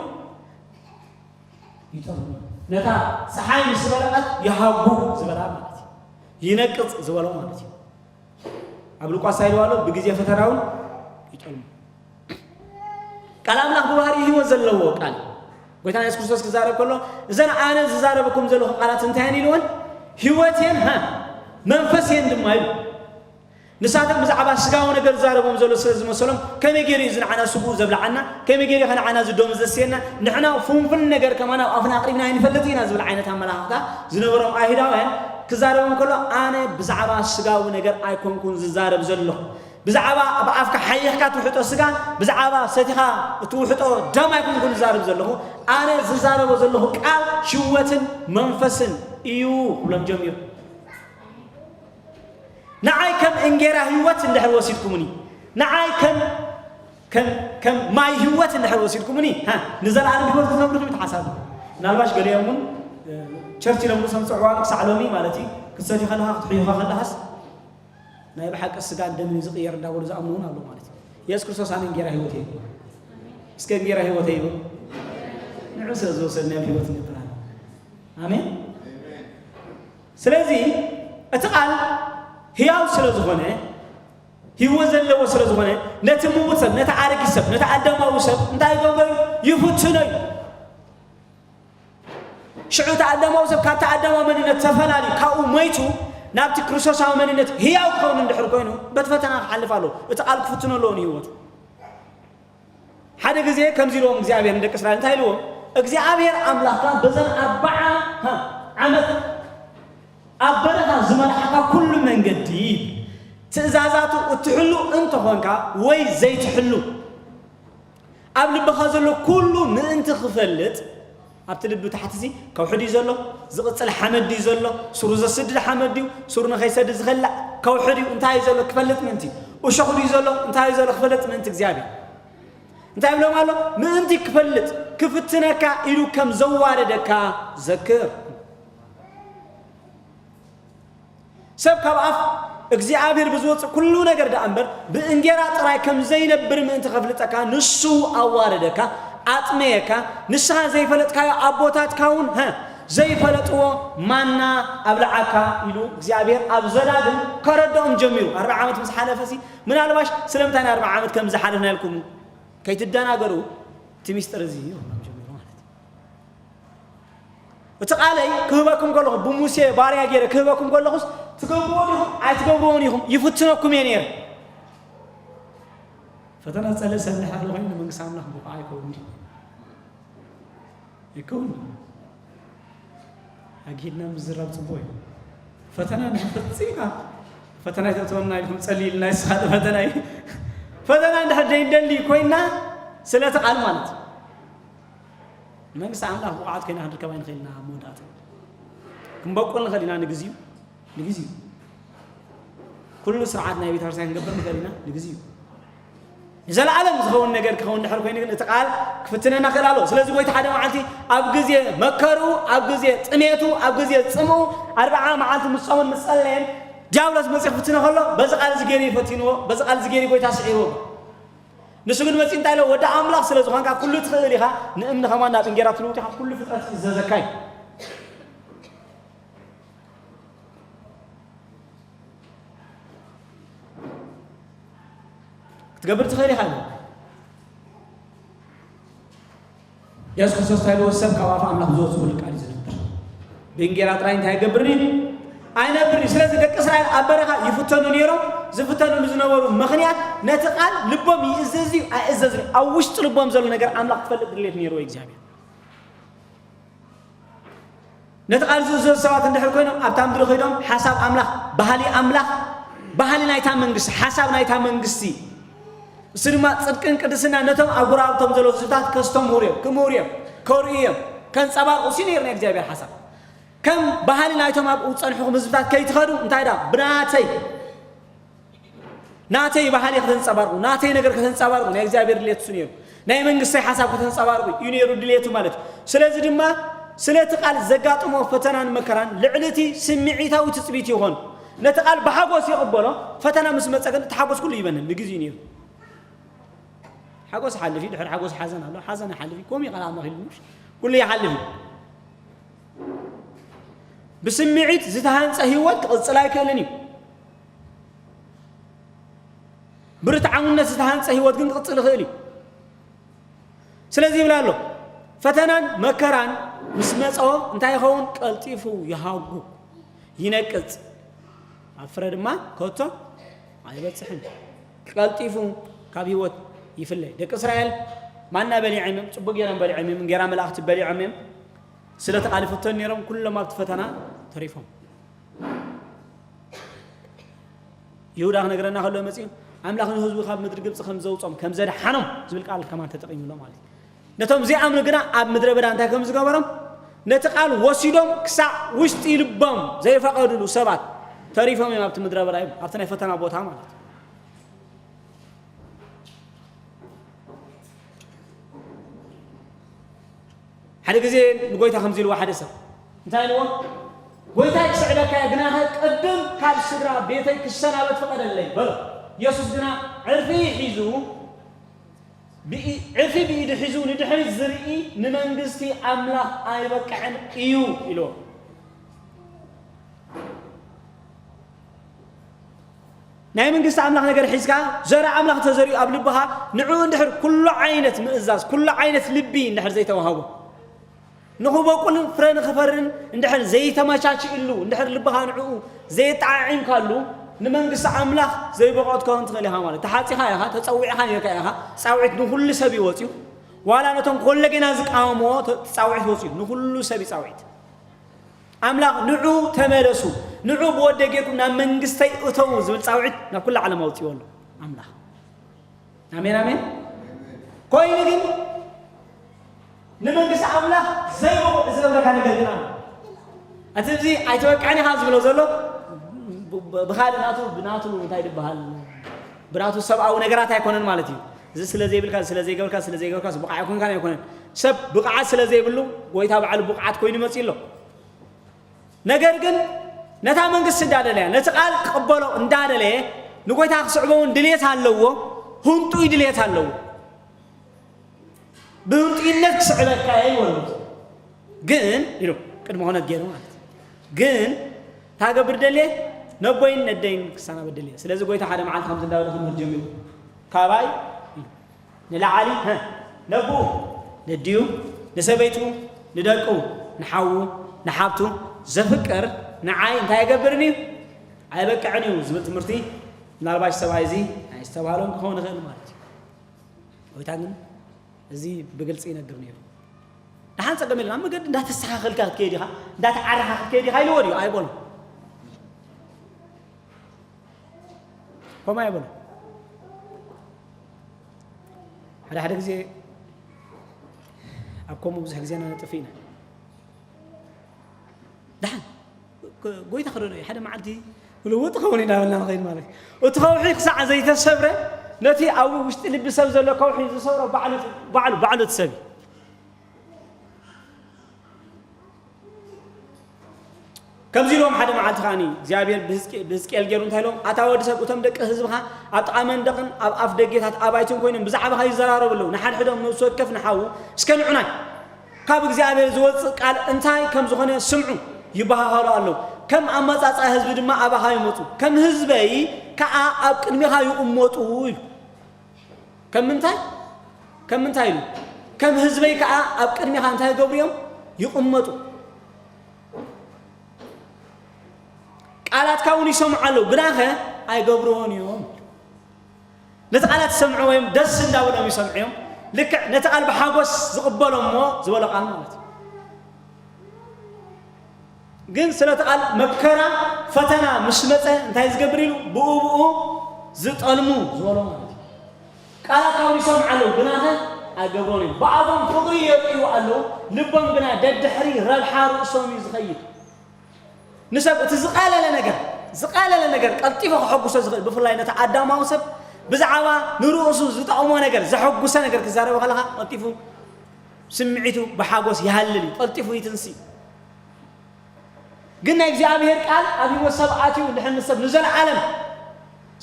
ይጠልሙ። ነታ ፀሓይ ምስ በረቐት ይሃጉ ዝበላ ማለት እዩ። ይነቅፅ ዝበሎ ማለት እዩ። ኣብ ሉቃስ እንታይ ኢልዋ ኣሎ? ብግዜ ፈተና እውን ይጠልሙ። ቃል ኣምላኽ ብባህሪ ህይወት ዘለዎ ቃል። ጎይታና የሱስ ክርስቶስ ክዛረብ ከሎ፣ እዘን ኣነ ዝዛረበኩም ዘለኹ ቃላት እንታይ እየን ኢልወን? ህይወት እየን፣ ሃ፣ መንፈስ እየን ድማ ኢሉ። ንሳቶም ብዛዕባ ስጋዊ ነገር ዝዛረቦም ዘሎ ስለ ዝመሰሎም፣ ከመይ ገይሩ እዩ እዚ ንዓና ስግኡ ዘብልዓና? ከመይ ገይሩ እዩ ንዓና እዚ ደሙ ዘስየና? ንሕና ፍንፉን ነገር ከማን ኣብ ኣፍና ኣቕሪብና ኣይንፈልጥ ኢና ዝብል ዓይነት ኣመላኽታ ዝነበሮም ኣይሁዳውያን ክዛረቦም ከሎ፣ ኣነ ብዛዕባ ስጋዊ ነገር ኣይኮንኩን ዝዛረብ ዘለኹ። ብዛዕባ ኣብ ኣፍካ ሓይኽካ ትውሕጦ ስጋ፣ ብዛዕባ ሰቲኻ እትውሕጦ ደም ኣይኮንኩን ዝዛረብ ዘለኹ። ኣነ ዝዛረቦ ዘለኹ ቃል ህይወትን መንፈስን እዩ ክብሎም ጀሚሩ። ንዓይ ከም እንጌራ ህይወት እንድሕር ወሲድኩምኒ፣ ንዓይ ከም ከም ከም ማይ ህይወት እንድሕር ወሲድኩምኒ፣ ሃ፣ ንዘለኣለም ህይወት ክትነብሩ ኢኹም ተሓሳቡ። ምናልባሽ ገሊኦም እውን፣ እ፣ ቸርች ኢሎም ርእሶም ዝፅውዕዋ ክሳዕ ሎሚ ማለት እዩ። ክትሰትዩ ከለኻ፣ ክትሕዩ ከለኻስ ናይ ብሓቂ ስጋን ደምን እዩ ዝቕየር እንዳበሉ ዝኣምኑ እውን ኣለዉ ማለት እዩ። የሱስ ክርስቶስ ኣነ እንጌራ ህይወት እየ። እስከ እንጌራ ህይወት እየ ይበሉ። ንዑ ስለ ዝወሰድናዮ ህይወት ንነብር ኣለና። ኣሜን። ስለዚ እቲ ቃል ህያው ስለ ዝኾነ፣ ህይወት ዘለዎ ስለ ዝኾነ፣ ነቲ ምዉት ሰብ፣ ነቲ ኣረጊት ሰብ፣ ነቲ ኣዳማዊ ሰብ እንታይ ይገብሮ እዩ? ይፍትኖ እዩ። ሽዑ እቲ ኣዳማዊ ሰብ ካብቲ ኣዳማዊ መንነት ተፈላልዩ፣ ካብኡ ሞይቱ፣ ናብቲ ክርስቶሳዊ መንነት ህያው ክኸውን እንድሕር ኮይኑ፣ በቲ ፈተና ክሓልፍ ኣለዎ። እቲ ቃል ክፍትኖ ኣለዎ ንህይወቱ። ሓደ ግዜ ከምዚ ኢልዎም እግዚኣብሔር ንደቂ እስራኤል፣ እንታይ ኢልዎም? እግዚኣብሔር ኣምላኽካ በዘን ኣርብዓ፣ ሃ፣ ዓመት ኣብ በረኻ ዝመርሓካ ኩሉ መንገዲ ትእዛዛቱ እትሕሉ እንተኾንካ ወይ ዘይትሕሉ፣ ኣብ ልብኻ ዘሎ ኩሉ ምእንቲ ክፈልጥ፣ ኣብቲ ልቢ ታሕቲ እዚ ከውሒ ድዩ ዘሎ? ዝቕጽል ሓመድ ድዩ ዘሎ? ሱሩ ዘስድድ ሓመድ ድዩ? ሱሩ ንኸይሰድድ ዝኸልእ ከውሒ ድዩ? እንታይ እዩ ዘሎ ክፈልጥ ምእንቲ። እሾኽ ድዩ ዘሎ? እንታይ እዩ ዘሎ ክፈልጥ ምእንቲ እግዚኣብሔር። እንታይ ይብሎም ኣሎ? ምእንቲ ክፈልጥ ክፍትነካ ኢሉ ከም ዘዋረደካ ዘክር። ሰብ ካብ ኣፍ እግዚኣብሔር ብዝወፅእ ኩሉ ነገር ደኣ እምበር ብእንጌራ ጥራይ ከም ዘይነብር ምእንቲ ከፍልጠካ ንሱ ኣዋረደካ፣ ኣጥመየካ። ንስኻ ዘይፈለጥካዮ ኣቦታትካ እውን፣ ሀ፣ ዘይፈለጥዎ ማና ኣብልዓካ ኢሉ እግዚኣብሔር ኣብ ዘዳግም ከረድኦም ጀሚሩ። ኣርብዓ ዓመት ምስ ሓለፈሲ፣ ምናልባሽ ስለምንታይ ንኣርብዓ ዓመት ከም ዝሓለፍና ኢልኩም ከይትደናገሩ፣ እቲ ሚስጥር እዚ ይብሎም ጀሚሩ ማለት እዩ። እቲ ቃለይ ክህበኩም ከለኹ፣ ብሙሴ ባርያ ገይረ ክህበኩም ከለኹስ፣ ትገብርዎ ዲኹም ኣይትገብርዎን ኢኹም፣ ይፍትነኩም እየ ነይረ። ፈተና ዝጸልእ ሰብ እንድሕር ኣሎ ኮይኑ፣ ንመንግስቲ ኣምላኽ ብቑዕ ኣይከውንን እዩ። ኣይከውንን። ኣግሂድና ምዝራብ ጽቡቕ እዩ። ፈተና እንድሕር ፈጺምና፣ ፈተና ኣይተእትወና ኢልኩም ጸልዩልና፣ ይስኻል ፈተና እዩ። ፈተና እንድሕር ዘይንደሊ ኮይና፣ ስለቲ ቃል ማለት እዩ። መንግስቲ ኣምላኽ ብቑዓት ኮይና ክንርከብ ኣይንኽእል ኢና። ኣብ መወዳእታ ክንበቁል ንኽእል ኢና፣ ንግዚኡ፣ ንግዚኡ። ኩሉ ስርዓት ናይ ቤተ ክርስቲያን ክንገብር ንኽእል ኢና፣ ንግዚኡ። ንዘለኣለም ዝኸውን ነገር ክኸውን ድሕር ኮይኑ ግን እቲ ቃል ክፍትነና ክእል ኣሎ። ስለዚ ጎይታ ሓደ መዓልቲ ኣብ ግዜ መከሩ፣ ኣብ ግዜ ጥሜቱ፣ ኣብ ግዜ ጽምኡ፣ ኣርብዓ መዓልቲ ምስ ጾመን ምስ ጸለየን፣ ዲያብሎስ መጺኡ ክፍትኖ ከሎ፣ በዚ ቃል እዚ ገይሩ እዩ ፈቲንዎ፣ በዚ ቃል እዚ ገይሩ ጎይታ ስዒርዎ። ንሱ ግን መጺኡ እንታይ ኢሎ? ወዲ ኣምላኽ ስለ ዝኾንካ ኩሉ ትኽእል ኢኻ፣ ንእምኒ ከማን ናብ እንጌራ ትልውጥ ኢኻ፣ ኩሉ ፍጥረት ይእዘዘካ እዩ። ክትገብር ትኽእል ኢኻ ኢሉ። የሱስ ክርስቶስ እንታይ ኢልዎ? ሰብ ካብ ኣፍ ኣምላኽ ዝወጽእ ኩሉ ቃል እዩ ዝነብር። ብእንጌራ ጥራይ እንታይ ይገብር እዩ? ኣይነብር እዩ። ስለዚ ደቂ እስራኤል ኣብ በረኻ ይፍተኑ ነይሮም። ዝፍተኑሉ ዝነበሩ ምኽንያት ነቲ ቃል ልቦም ይእዘዝ እዩ ኣይእዘዝ እዩ። ኣብ ውሽጢ ልቦም ዘሎ ነገር ኣምላኽ ክፈልጥ ድሌት ነይርዎ እግዚኣብሔር። ነቲ ቃል ዝእዘዙ ሰባት እንድሕር ኮይኖም ኣብታ ምድሪ ከይዶም ሓሳብ ኣምላኽ፣ ባህሊ ኣምላኽ፣ ባህሊ ናይታ መንግስቲ፣ ሓሳብ ናይታ መንግስቲ፣ እሱ ድማ ጽድቅን ቅድስና ነቶም ኣብ ጎረባብቶም ዘለዉ ህዝብታት ከስተምህሩ እዮም፣ ክምህሩ እዮም፣ ከርእዩ እዮም፣ ከንጸባርቑ እዩ ነይሩ ናይ እግዚኣብሔር ሓሳብ። ከም ባህሊ ናይቶም ኣብኡ ዝጸንሕኹም ህዝብታት ከይትኸዱ እንታይ ዳ ብናተይ ናተይ ባህሊ ከተንጸባርቑ፣ ናተይ ነገር ከተንጸባርቑ ናይ እግዚኣብሔር ድሌት እሱ ነይሩ። ናይ መንግስተይ ሓሳብ ከተንጸባርቑ እዩ ነይሩ ድሌቱ ማለት እዩ። ስለዚ ድማ ስለቲ ቃል ዘጋጥሞ ፈተናን መከራን ልዕሊ እቲ ስምዒታዊ ትጽቢት ይኾን። ነቲ ቃል ብሓጎስ ይቕበሎ፣ ፈተና ምስ መጸ ግን እቲ ሓጎስ ኩሉ ይበንን፣ ንግዜኡ ነይሩ። ሓጎስ ሓልፍ እዩ፣ ድሕሪ ሓጎስ ሓዘን ኣሎ፣ ሓዘን ይሓልፍ እዩ፣ ከምኡ እዩ ቃል ኣምላኽ ኢሉ፣ ኩሉ ይሓልፍ እዩ። ብስምዒት ዝተሃንጸ ህይወት ክቕጽል ኣይክእልን እዩ። ብርትዓውነት ዝተሃንጸ ህይወት ግን ክቕጽል ይኽእል እዩ። ስለዚ ይብል ኣሎ፣ ፈተናን መከራን ምስ መጸኦ እንታይ ይኸውን? ቀልጢፉ ይሃጉ፣ ይነቅጽ፣ ኣብ ፍረ ድማ ከቶ ኣይበጽሕን። ቀልጢፉ ካብ ህይወት ይፍለ። ደቂ እስራኤል ማና በሊዖም እዮም፣ ጽቡቕ ገይሮም በሊዖም እዮም፣ እንጌራ መላእኽቲ በሊዖም እዮም። ስለቲ ቃል ይፍተኑ ነይሮም፣ ኩሎም ኣብቲ ፈተና ተሪፎም። ይሁዳ ክነግረና ከሎ መጺኡ፣ ኣምላኽ ንህዝቡ ካብ ምድሪ ግብጺ ከም ዘውጾም፣ ከም ዘድሓኖም ዝብል ቃል ከማን ተጠቒሙሎ ማለት እዩ። ነቶም ዘይኣምኑ ግና ኣብ ምድረ በዳ እንታይ ከም ዝገበሮም፣ ነቲ ቃል ወሲዶም ክሳዕ ውሽጢ ልቦም ዘይፈቐድሉ ሰባት ተሪፎም እዮም ኣብቲ ምድረ በዳ እዮም፣ ኣብቲ ናይ ፈተና ቦታ ማለት እዩ። ሓደ ግዜ ንጎይታ ከምዚ ኢልዎ ሓደ ሰብ፣ እንታይ ኢልዎ? "ጎይታይ ክስዕበካ እየ፣ ግናኸ ቅድም ካብ ስድራ ቤተይ ክሰናበት ፍቐደለይ" በሎ። ኢየሱስ ግና ዕርፊ ሒዙ፣ ብኢ-፣ ዕርፊ ብኢዱ ሒዙ ንድሕሪት ዝርኢ ንመንግስቲ ኣምላኽ ኣይበቅዕን እዩ ኢልዎ። ናይ መንግስቲ ኣምላኽ ነገር ሒዝካ፣ ዘርኢ ኣምላኽ ተዘሪኡ ኣብ ልብኻ፣ ንዕኡ እንድሕር ኩሉ ዓይነት ምእዛዝ፣ ኩሉ ዓይነት ልቢ እንድሕር ዘይተዋህቦ፣ ንኽበቁልን ፍረ ንኽፈርን እንድሕር ዘይተመቻችእሉ፣ እንድሕር ልብኻ ንዕኡ ዘየጠዓዒምካሉ፣ ንመንግስቲ ኣምላኽ ዘይበቕዖ ክትከውን ትኽእል ኢኻ ማለት። ተሓጺኻ ኢኻ፣ ተጸዊዕኻ ነርካ ኢኻ። ጻውዒት ንኹሉ ሰብ እዩ ወጺኡ። ዋላ ነቶም ኮለጌና ዝቃወምዎ ተ-፣ ጻውዒት ወጺኡ። ንኹሉ ሰብ እዩ ጻውዒት። ኣምላኽ ንዑ ተመለሱ፣ ንዑ ብወደ ጌርኩም ናብ መንግስተይ እተዉ ዝብል ጻውዒት ናብ ኩላ ዓለም ኣውጺዎ ኣሎ ኣምላኽ። ኣሜን፣ ኣሜን። ኮይኑ ግን ንመንግስቲ ኣምላኽ ዘይብቑዕ ዝገብረካ ነገር ግን ኣሎ። እቲ እዚ ኣይተበቅዕን ኢኻ ዝብሎ ዘሎ ብ-፣ ብ-፣ ብኻልእ ናቱ፣ ብናቱ እንታይ ድበሃል? ብናቱ ሰብኣዊ ነገራት ኣይኮነን ማለት እዩ። እዚ ስለ ዘይብልካ፣ ስለ ዘይገብርካ፣ ስለ ዘይገብርካ፣ ብቑዕ ኣይኮንካን ኣይኮነን። ሰብ ብቕዓት ስለ ዘይብሉ፣ ጎይታ ባዕሉ ብቑዓት ኮይኑ መጺኡ ኣሎ። ነገር ግን ነታ መንግስቲ እንዳደለያ፣ ነቲ ቃል ክቕበሎ እንዳደለየ፣ ንጎይታ ክስዕቦ እውን ድልየት ኣለዎ፣ ህንጡይ ድልየት ኣለዎ። ብህንጡይነት ክስዕበካ እየ ይበሉ። ግን ኢሉ ቅድመ ኩነት ገይሩ ማለት እዩ። ግን ታገብር ደልየ፣ ነቦይን ነደይን ክሰናበት ደልየ። ስለዚ ጎይታ ሓደ መዓልቲ ከምዚ እንዳበለ ክምህር ጀሚሩ። ካባይ ኢሉ ንላዕሊ፣ ሀ፣ ነብኡ፣ ነዲኡ፣ ንሰበይቱ፣ ንደቁ፣ ንሓዉ፣ ንሓብቱ ዘፍቅር ንዓይ እንታይ ኣይገብርን እዩ? ኣይበቅዕን እዩ ዝብል ትምህርቲ ምናልባሽ ሰብኣይ እዚ ኣይስተብሃሎን ክኸውን ይኽእል ማለት እዩ። ጎይታ ግን እዚ ብግልጺ ይነግር ነይሩ። ደሓን ጸገም የለን፣ ኣብ መገዲ እንዳተስተኻኸልካ ክትከይድ ኢኻ፣ እንዳተዓረኻ ክትከይድ ኢኻ ኢልዎ ድዩ? ኣይበሎን። ከምኡ ኣይበሎን። ሓደ ሓደ ግዜ ኣብ ከምኡ ብዙሕ ግዜና ነጥፍ ኢና። ደሓን፣ ጎ-፣ ጎይታ ክረድኦ እዩ። ሓደ መዓልቲ ምልውጥ ክኸውን ኢና እናበልና ንኸይድ ማለት እዩ። እቲ ከውሒ ክሳዕ ዘይተሰብረ፣ ነቲ ኣብ ውሽጢ ልቢ ሰብ ዘሎ ከውሒ ዝሰብሮ ባዕሉ፣ ባዕሉ፣ ባዕሉ እቲ ሰብ እዩ። ከምዚ ኢልዎም ሓደ መዓልቲ ከዓኒ እግዚኣብሔር ብህዝቂ-፣ ብህዝቅኤል ገይሩ እንታይ ኢልዎም? "ኣታ ወዲ ሰብ፣ እቶም ደቂ ህዝብኻ ኣብ ጥቓ መንደቕን ኣብ ኣፍ ደጌታት ኣባይትን ኮይኖም ብዛዕባኻ ይዘራረቡ ኣለዉ። ንሓድሕዶም ነፍሲ ወከፍ ንሓዉ እስከ ንዑናይ ካብ እግዚኣብሔር ዝወጽእ ቃል እንታይ ከም ዝኾነ ስምዑ፣ ይበሃሃሉ ኣለዉ። ከም ኣመጻጽኣ ህዝቢ ድማ ኣባኻ ይመጹ። ከም ህዝበይ ከኣ ኣብ ቅድሚኻ ይቕመጡ" ኢሉ። ከም ምንታይ? ከም ምንታይ ኢሉ? "ከም ህዝበይ ከኣ ኣብ ቅድሚኻ እንታይ ይገብሩ እዮም? ይቕመጡ። ቃላትካ እውን ይሰምዑ ኣለዉ፣ ግናኸ ኣይገብርዎን እዮም." ነቲ ቃላት ይሰምዑ ወይም ደስ እንዳበሎም ይሰምዑ እዮም። ልክዕ ነቲ ቃል ብሓጎስ ዝቕበሎ እሞ ዝበሎ ቃል ማለት እዩ። ግን ስለቲ ቃል መከራ፣ ፈተና ምስ መጸ እንታይ ዝገብር ኢሉ? ብኡ ብኡ ዝጠልሙ ዝበሎ ማለት እዩ። ቃላት ካብኡ ይሰምዑ ኣለዉ፣ ግናኸ ኣይገብሮን እዮም። ብኣፎም ፍቕሪ የርእዩ ኣለዉ፣ ልቦም ግና ደድሕሪ ረብሓ ርእሶም እዩ ዝኸይድ። ንሰብ እቲ ዝቐለለ ነገር፣ ዝቐለለ ነገር ቀልጢፉ ከሐጉሶ ዝኽእል፣ ብፍላይ ነቲ ኣዳማዊ ሰብ ብዛዕባ ንርእሱ ዝጠቕሞ ነገር፣ ዘሐጉሰ ነገር ክዛረብ ከለኻ ቀልጢፉ ስምዒቱ ብሓጎስ ይሃልል እዩ፣ ቀልጢፉ ይትንሲ እዩ። ግን ናይ እግዚኣብሔር ቃል ኣብ ህይወት ሰብ ኣትዩ እንድሕር ንሰብ ንዘለዓለም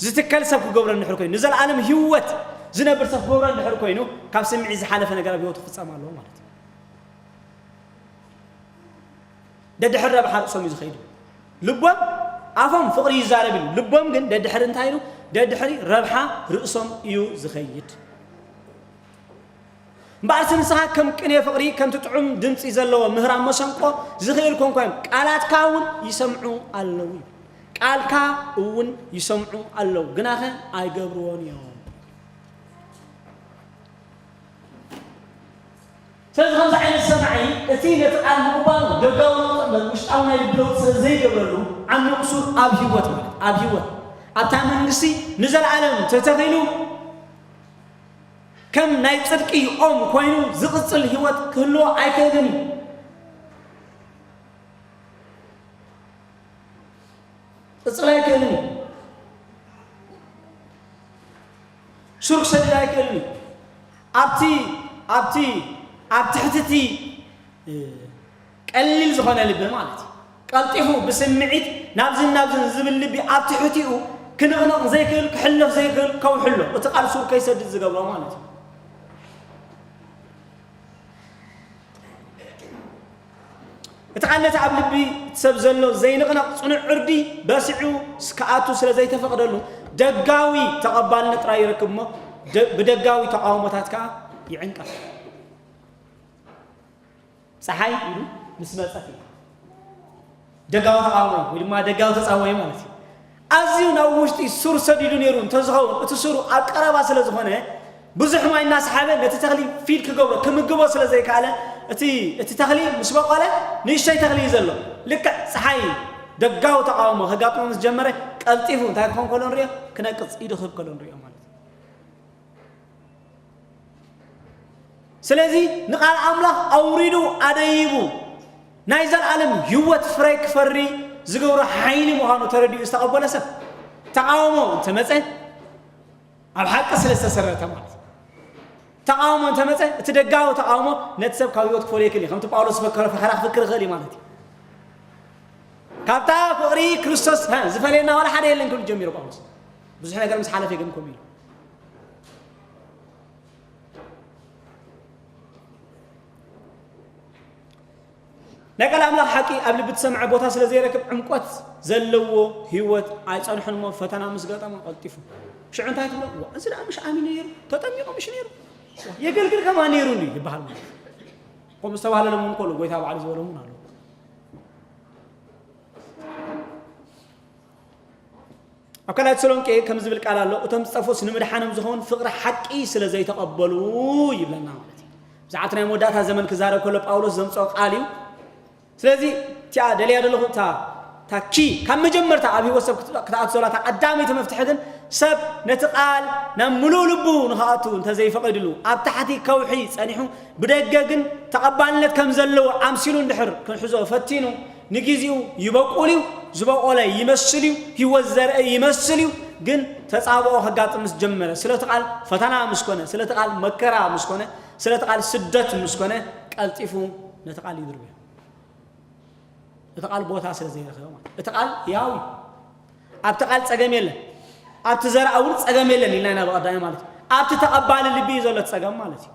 ዝትከል ሰብ ክገብሮ እንድሕር ኮይኑ፣ ንዘለዓለም ህይወት ዝነብር ሰብ ክገብሮ እንድሕር ኮይኑ፣ ካብ ስምዒት ዝሓለፈ ነገር ኣብ ህይወቱ ክፍጸም ኣለዎ ማለት እዩ። ደድሕሪ ረብሓ ርእሶም እዩ ዝኸይዱ። ልቦም ኣፎም ፍቕሪ ይዛረብ እዩ፣ ልቦም ግን ደድሕሪ እንታይ ኢሉ? ደድሕሪ ረብሓ ርእሶም እዩ ዝኸይድ። እምበኣርሲ ንስኻ ከም ቅኔ ፍቕሪ፣ ከምቲ ጥዑም ድምጺ ዘለዎ ምህራም መሰንቆ ዝኽእል ኮንኳዮም፣ ቃላትካ እውን ይሰምዑ ኣለዉ። ቃልካ እውን ይሰምዑ ኣለዉ፣ ግናኸ ኣይገብርዎን እዮም። ስለዚ ከምዚ ዓይነት ሰማዒ፣ እቲ ነቲ ቃል ምቕባል ደጋዊ ለውጢ እምበር ውሽጣዊ ናይ ልቢ ለውጢ ስለ ዘይገብረሉ፣ ዓሚቑ ሱር ኣብ ህይወት፣ ማለት ኣብ ህይወት፣ ኣብታ መንግስቲ ንዘለኣለም ተተኺሉ፣ ከም ናይ ጽድቂ ኦም ኮይኑ ዝቕጽል ህይወት ክህልዎ ኣይክእልን እዩ። ቅጽል ኣይክእልን እዩ። ሱር ክሰድድ ኣይክእልን እዩ። ኣብቲ ኣብቲ ኣብ ትሕቲ እቲ ቀሊል ዝኾነ ልቢ ማለት እዩ። ቀልጢፉ ብስምዒት ናብዝን ናብዝን ዝብል ልቢ ኣብ ትሕቲኡ ክንቕነቕ ዘይክእል፣ ክሕለፍ ዘይክእል ከውሕሎ፣ እቲ ቃል ሱር ከይሰድድ ዝገብሮ ማለት እዩ። እቲ ቃል ነቲ ኣብ ልቢ እቲ ሰብ ዘሎ ዘይንቕነቕ ጽኑዕ ዕርዲ በሲዑ ክኣቱ ስለ ዘይተፈቕደሉ፣ ደጋዊ ተቐባልነት ጥራይ ይረክብ እሞ፣ ደ-፣ ብደጋዊ ተቓውሞታት ከኣ ይዕንቀፍ። ጸሓይ ኢሉ ምስ መጸት እዩ። ደጋዊ ተቓውሞ ወይ ድማ ደጋዊ ተጻዋይ ማለት እዩ። ኣዝዩ ናብ ውሽጢ ሱር ሰዲዱ ነይሩ እንተዝኸውን፣ እቲ ሱሩ ኣብ ቀረባ ስለ ዝኾነ፣ ብዙሕ ማይ እናሰሓበ ነቲ ተኽሊ ፊድ ክገብሮ፣ ክምግቦ ስለ ዘይከኣለ፣ እቲ፣ እቲ ተኽሊ ምስ በቆለ ንእሽተይ ተኽሊ እዩ ዘሎ። ልክዕ ጸሓይ ደጋዊ ተቓውሞ ከጋጥሞ ምስ ጀመረ፣ ቀልጢፉ እንታይ ክኸውን ከሎ ንሪኦ? ክነቅጽ፣ ኢዱ ክህብ ከሎ ንሪኦ ማለት እዩ። ስለዚ ንቃል ኣምላኽ ኣውሪዱ ኣደይቡ ናይ ዘለኣለም ህይወት ፍረ ክፈሪ ዝገብሮ ሓይሊ ምዃኑ ተረዲኡ ዝተቐበለ ሰብ፣ ተቓውሞ እንተመጸ፣ ኣብ ሓቂ ስለ ዝተሰረተ ማለት እዩ። ተቓውሞ እንተመጸ፣ እቲ ደጋዊ ተቓውሞ ነቲ ሰብ ካብ ህይወት ክፈልዮ ይኽእል እዩ። ከምቲ ጳውሎስ ዝፈከሮ ፈኸራ ክፍክር ይኽእል እዩ ማለት እዩ። ካብታ ፍቕሪ ክርስቶስ፣ ሃ፣ ዝፈልየና ዋላ ሓደ የለን ክብል ጀሚሩ ጳውሎስ። ብዙሕ ነገር ምስ ሓለፈ ግን ከምኡ ኢሉ። ናይ ቃል ኣምላኽ ሓቂ ኣብ ልቢ ትሰምዐ ቦታ ስለ ዘይረክብ፣ ዕምቆት ዘለዎ ህይወት ኣይጸንሑን እሞ፣ ፈተና ምስ ገጠሞ ቀልጢፉ። ሽዑ እንታይ ትብሎ? "ዋ፣ እዚ ደኣ ምሽ ኣሚኑ ነይሩ፣ ተጠሚቑ ምሽ ነይሩ? ዋ፣ የገልግል ከማን ነይሩ እንድዩ" ይበሃል ማለት እዩ። ከምኡ ዝተባህለሎም እውን ከሎ፣ ጎይታ ባዕሉ ዝበሎም እውን ኣለዉ። ኣብ ካልኣይ ተሰሎንቄ ከም ዝብል ቃል ኣሎ፣ "እቶም ዝጠፍኡስ ንምድሓኖም ዝኸውን ፍቕሪ ሓቂ ስለ ዘይተቐበሉ" ይብለና ማለት እዩ። ብዛዕባ እቲ ናይ መወዳእታ ዘመን ክዛረብ ከሎ ጳውሎስ ዘምጽኦ ቃል እዩ። ስለዚ እቲኣ ደልያ ዘለኹ እታ፣ እታ ኪ ካብ መጀመርታ ኣብ ህይወት ሰብ ክት-፣ ክትኣቱ ዘላ እታ ቀዳመይቲ መፍትሒ ግን ሰብ ነቲ ቃል ናብ ምሉእ ልቡ ንኽኣቱ እንተዘይፈቒድሉ፣ ኣብ ታሕቲ ከውሒ ጸኒሑ ብደገ ግን ተቐባልነት ከም ዘለዎ ኣምሲሉ እንድሕር ክንሕዞ ፈቲኑ፣ ንግዜኡ ይበቁል እዩ፣ ዝበቆለ ይመስል እዩ፣ ህይወት ዘርአ ይመስል እዩ። ግን ተጻብኦ ከጋጥም ምስ ጀመረ፣ ስለቲ ቃል ፈተና ምስ ኮነ፣ ስለቲ ቃል መከራ ምስ ኮነ፣ ስለቲ ቃል ስደት ምስ ኮነ፣ ቀልጢፉ ነቲ ቃል ይድርብዮ። እቲ ቃል ቦታ ስለ ዘይረኸበ ማለት እዩ። እቲ ቃል ህያው እዩ። ኣብቲ ቃል ጸገም የለን። ኣብቲ ዘርኣ እውን ጸገም የለን ኢልና ኢና ብቐዳሚ ማለት እዩ። ኣብቲ ተቐባሊ ልቢ እዩ ዘሎ እቲ ጸገም ማለት እዩ።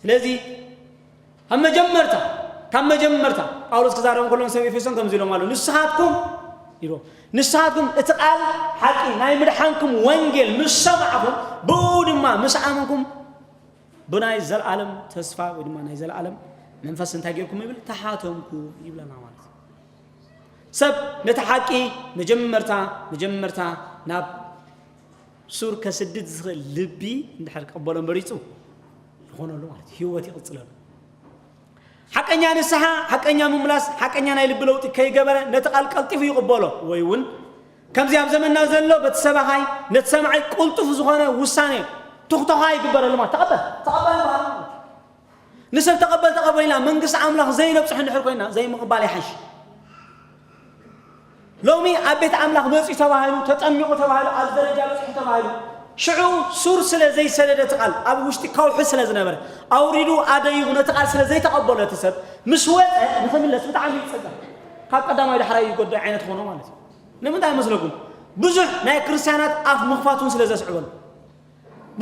ስለዚ ካብ መጀመርታ፣ ካብ መጀመርታ ጳውሎስ ክዛረቦም ከሎ ንሰብ ኤፌሶን ከምዚ ኢሎም ኣለዉ፣ "ንስኻትኩም" ኢሉ፣ "ንስኻትኩም እቲ ቃል ሓቂ ናይ ምድሓንኩም ወንጌል ምስ ሰማዕኩም፣ ብኡ ድማ ምስ ኣመንኩም፣ ብናይ ዘለኣለም ተስፋ ወይ ድማ ናይ ዘለኣለም መንፈስ እንታይ ጌርኩም?" ይብል፣ "ተሓተምኩ" ይብለና ማለት እዩ። ሰብ ነቲ ሓቂ መጀመርታ፣ መጀመርታ ናብ ሱር ከስድድ ዝኽእል ልቢ እንድሕር ክቕበሎ መሪጹ፣ ይኾነሉ ማለት እዩ። ህይወት ይቕጽለሉ። ሓቀኛ ንስሓ፣ ሓቀኛ ምምላስ፣ ሓቀኛ ናይ ልቢ ለውጢ ከይገበረ ነቲ ቃል ቀልጢፉ ይቕበሎ። ወይ እውን ከምዚ ኣብ ዘመንና ዘሎ በቲ ሰባኻይ ነቲ ሰማዓይ ቅልጡፍ ዝኾነ ውሳኔ ትኽተኻ ይግበረሉ ማለት ተቐበል፣ ተቐበል ይበሃል ማለት እዩ። ንሰብ ተቐበል፣ ተቐበል ኢልና መንግስቲ ኣምላኽ ዘይነብጽሑ እንድሕር ኮይና ዘይምቕባል ይሓይሽ። ሎሚ ኣብ ቤት ኣምላኽ መጺኡ ተባሂሉ፣ ተጠሚቑ ተባሂሉ፣ ኣብ ደረጃ በጺሑ ተባሂሉ፣ ሽዑ ሱር ስለ ዘይሰደደ እቲ ቃል ኣብ ውሽጢ ከውሒ ስለ ዝነበረ፣ ኣውሪዱ ኣደይቡ ነቲ ቃል ስለ ዘይተቐበሎ እቲ ሰብ ምስ ወጸ ንኽምለስ ብጣዕሚ ይጸገም። ካብ ቀዳማይ ዳሕራይ ይጎድእ ዓይነት ኾኖ ማለት እዩ። ንምንታይ መስለኩም? ብዙሕ ናይ ክርስትያናት ኣፍ ምኽፋት እውን ስለ ዘስዕበሉ።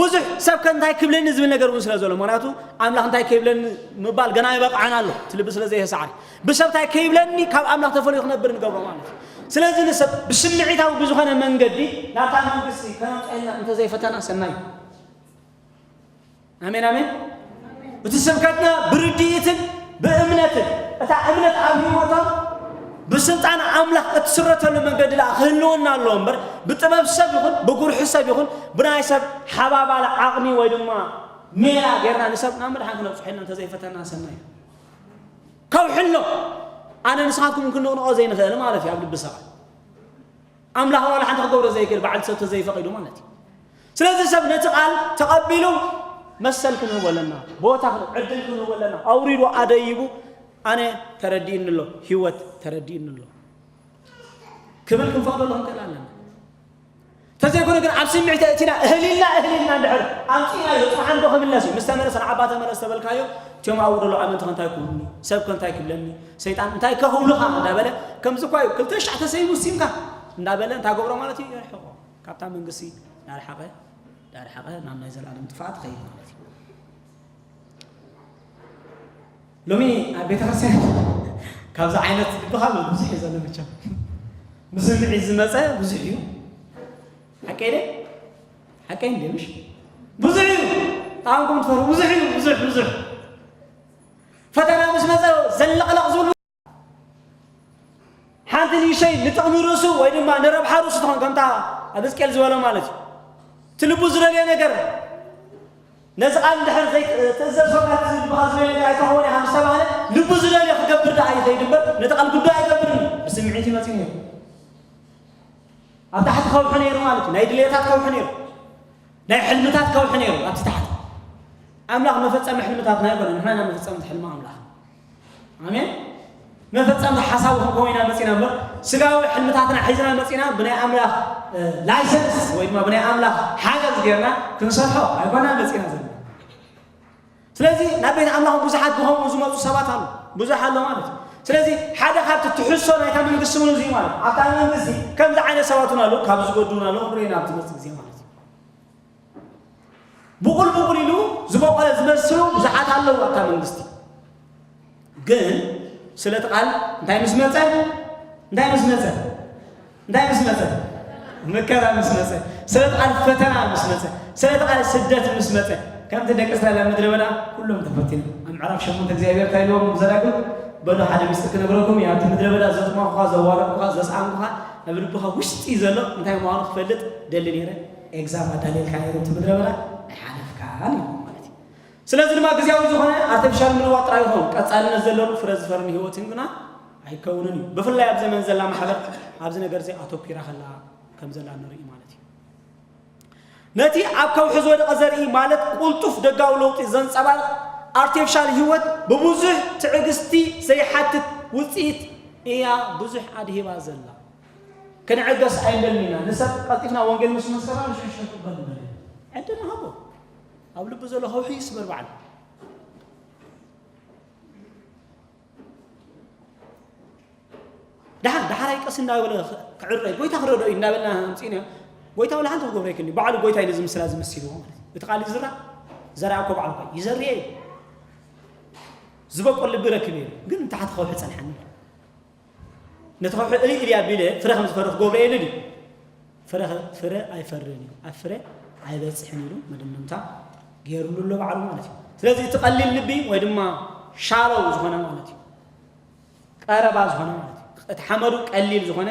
ብዙሕ ሰብ ከ እንታይ ክብለኒ ዝብል ነገር እውን ስለ ዘሎ፣ ምክንያቱ ኣምላኽ እንታይ ከይብለኒ ምባል ገና ይበቕዓና ኣሎ። እቲ ልቢ ስለ ዘየሳዕር፣ ብሰብ እንታይ ከይብለኒ ካብ ኣምላኽ ተፈልዩ ክነብር ንገብሮ ማለት እዩ። ስለዚ ንሰብ ብስምዒታዊ ብዝኾነ መንገዲ ናብታ መንግስቲ ከነምፀልና እንተዘይፈተና ሰናይ እዩ። ኣሜን፣ ኣሜን። እቲ ስብከትና ብርድኢትን ብእምነትን፣ እታ እምነት ኣብ ህይወቶም ብስልጣን ኣምላኽ እትስረተሉ መንገዲ ደኣ ክህልወና ኣለዎ እምበር፣ ብጥበብ ሰብ ይኹን ብጉርሒ ሰብ ይኹን ብናይ ሰብ ሓባባላ ዓቕሚ ወይ ድማ ሜላ ጌርና ንሰብ ናብ ምድሓን ክነብፅሖ ኢልና እንተዘይፈተና ሰናይ እዩ። ከውሕሎ ኣነ ንስኻትኩም ክንቕንቖ ዘይንኽእል ማለት እዩ። ኣብ ልቢ ሰባት ኣምላኽ ዋላ ሓንቲ ክገብሮ ዘይክእል በዓል ሰብ ተዘይፈቒዱ ማለት እዩ። ስለዚ ሰብ ነቲ ቃል ተቐቢሉ መሰል ክንህቦ ኣለና፣ ቦታ ክን- ዕድል ክንህቦ ኣለና። ኣውሪዱ ኣደይቡ ኣነ ተረዲእኒ ኣሎ፣ ህይወት ተረዲእኒ ኣሎ ክብል ክንፈቕደሉ ክንክእል ኣለና። ተዘይኮነ ግን ኣብ ስምዒት እቲና እህሊልና እህሊልና እንድሕር ኣምፂእናዮ ፅባሕ እንዶ ክምለስ እዩ። ምስ ተመለሰ ንዓባ ተመለስ ተበልካዮ እቲኦም ኣብኡ ደሎ ኣመንቲ ከንታይ ክብሉኒ፣ ሰብ ከንታይ ክብለኒ፣ ሰይጣን እንታይ ከኽብሉኻ እንዳበለ ከምዚ እኳ እዩ ክልተ ሻዕ ተሰይሙ ሲምካ እንዳበለ እንታይ ገብሮ ማለት እዩ? የርሕቆ። ካብታ መንግስቲ ዳርሓቐ ዳርሓቐ ናብ ናይ ዘለኣለም ጥፍኣት ኸይድ ማለት እዩ። ሎሚ ኣብ ቤተ ክርስቲያን ካብዚ ዓይነት ዝበሃል ብዙሕ እዩ ዘሎ። መቸም ምስምዒት ዝመፀ ብዙሕ እዩ። ሓቀይ ደ ሓቀይ እንደ ምሽ ብዙሕ እዩ። ጣንኩም ትፈሩ ብዙሕ እዩ። ብዙሕ ብዙሕ ፈተና ምስ መፀ ዘለቕለቕ ዝብሉ ሓንቲ ንእሽተይ ንጥቕሚ ርእሱ ወይ ድማ ንረብሓ ርእሱ ትኾን ከምታ ኣብ ሕዝቅኤል ዝበሎ ማለት እዩ። እቲ ልቡ ዝደልዮ ነገር ነዚ ቃል እንድሕር ዘይትእዘዝ ፈቃድ ልብኻ ዝደልዮ ነገር ኣይተኸወነ ኢኻ ምስ ተባህለ ልቡ ዝደልዮ ክገብር ደኣ ይኸይድ እምበር ነቲ ቃል ጉዳይ ኣይገብርን እዩ። ብስምዒት እዩ መፂኡ ነይሩ። ኣብ ታሕቲ ከውሒ ነይሩ ማለት እዩ። ናይ ድልየታት ከውሒ ነይሩ። ናይ ሕልምታት ከውሒ ነይሩ ኣብቲ ታሕቲ። ኣምላኽ መፈጸሚ ሕልምታትና ኣይኮነን፣ ንሕና ኢና መፈጸምቲ ሕልሚ ኣምላኽ። ኣሜን። መፈጸምቲ ሓሳቡ ክንከውን ኢና መጺና እምበር ስጋዊ ሕልምታትና ሒዝና መጺና ብናይ ኣምላኽ ላይሰንስ ወይ ድማ ብናይ ኣምላኽ ሓገዝ ጌርና ክንሰርሖ ኣይኮና መጺና ዘለና። ስለዚ ናብ ቤት ኣምላኽ ብዙሓት ብኸምኡ ዝመጹ ሰባት ኣሉ ብዙሕ ኣሎ ማለት እዩ። ስለዚ ሓደ ካብቲ ትሕሶ ናይታ መንግስቲ እውን እዚ ማለት ኣብታ መንግስቲ ከምዚ ዓይነት ሰባት እውን ኣለዉ ካብ ዝጎድኡን ኣለዉ ርኢና ኣብ ዝመጽእ ግዜ ማለት እዩ። ብቑል ብቑል ኢሉ ዝበቖለ ዝመስሉ ብዙሓት ኣለዉ ኣብታ መንግስቲ። ግን ስለቲ ቃል እንታይ ምስ መጸ እንታይ ምስ መጸ እንታይ ምስ መጸ መከራ ምስ መጸ ስለቲ ቃል ፈተና ምስ መጸ ስለቲ ቃል ስደት ምስ መጸ ከምቲ ደቂ እስራኤል ኣብ ምድረ በዳ ኩሎም ተፈቲኖም ኣብ ምዕራፍ ሸሞንተ እግዚኣብሔር እንታይ ኢልዎም ዘዳግም በሉ ሓደ ሚስጥር ክነግረኩም ኣብቲ ምድረ በዳ ዘጥመኹኻ ዘዋረድኩኻ ዘስኣንኩኻ ኣብ ልብኻ ውሽጢ ዘሎ እንታይ ምዃኑ ክፈልጥ ደሊ ነይረ ኤግዛም ኣዳልየልካ ነይሩ እቲ ምድረ በዳ ኣይሓለፍካን ኢልዎም ማለት እዩ ስለዚ ድማ ግዜያዊ ዝኾነ ኣርቲፊሻል ምልዋጥ ጥራይ ይኸውን ቀፃልነት ዘለዎን ፍረ ዝፈርን ህይወትን ግና ኣይከውንን እዩ ብፍላይ ኣብ ዘመን ዘላ ማሕበር ኣብዚ ነገር እዚ ኣተኲራ ከላ ከም ዘላ ንርኢ ማለት እዩ ነቲ ኣብ ከውሒ ዝወደቐ ዘርኢ ማለት ቁልጡፍ ደጋዊ ለውጢ ዘንፀባርቕ ኣርቲፊሻል ህይወት ብብዙሕ ትዕግስቲ ዘይሓትት ውፅኢት እያ ብዙሕ ኣድሂባ ዘላ ክንዕገስ ኣይንደልን ኢና ንሰብ ቀልጢፍና ወንጌል ምስ መሰና ንሽሕሽሕ ክበል ንደል ዕድል ንሃቦ ኣብ ልቡ ዘሎ ከውሒ ይስበር በዓል ደሓር ደሓራይ ቀስ እንዳበለ ክዕረ ጎይታ ክረዶ እዩ እንዳበልና ኣምፂእና ጎይታ ወላ ሓንቲ ክገብሮ ይክእል ባዕሉ ጎይታ ኢሉ ዝምስላ ዝምስልዎ ማለት እዩ እቲ ቃል ይዝራ ዘርኣ እኮ ባዕሉ እኮ ይዘርየ እዩ ዝበቆል ልቢ ረክብ እዩ ግን ንታሕቲ ከውሒ ፀንሓኒ ነቲ ከውሒ እልይ እልይ ኣቢለ ፍረ ከም ዝፈሪ ክገብሮ እየ ኢሉ ድዩ ፍረ ፍረ ኣይፈርን እዩ ኣብ ፍረ ኣይበፅሕን ኢሉ መደምደምታ ገይሩሉ ኣሎ ባዕሉ ማለት እዩ ስለዚ እቲ ቀሊል ልቢ ወይ ድማ ሻለው ዝኾነ ማለት እዩ ቀረባ ዝኾነ ማለት እዩ እቲ ሓመዱ ቀሊል ዝኾነ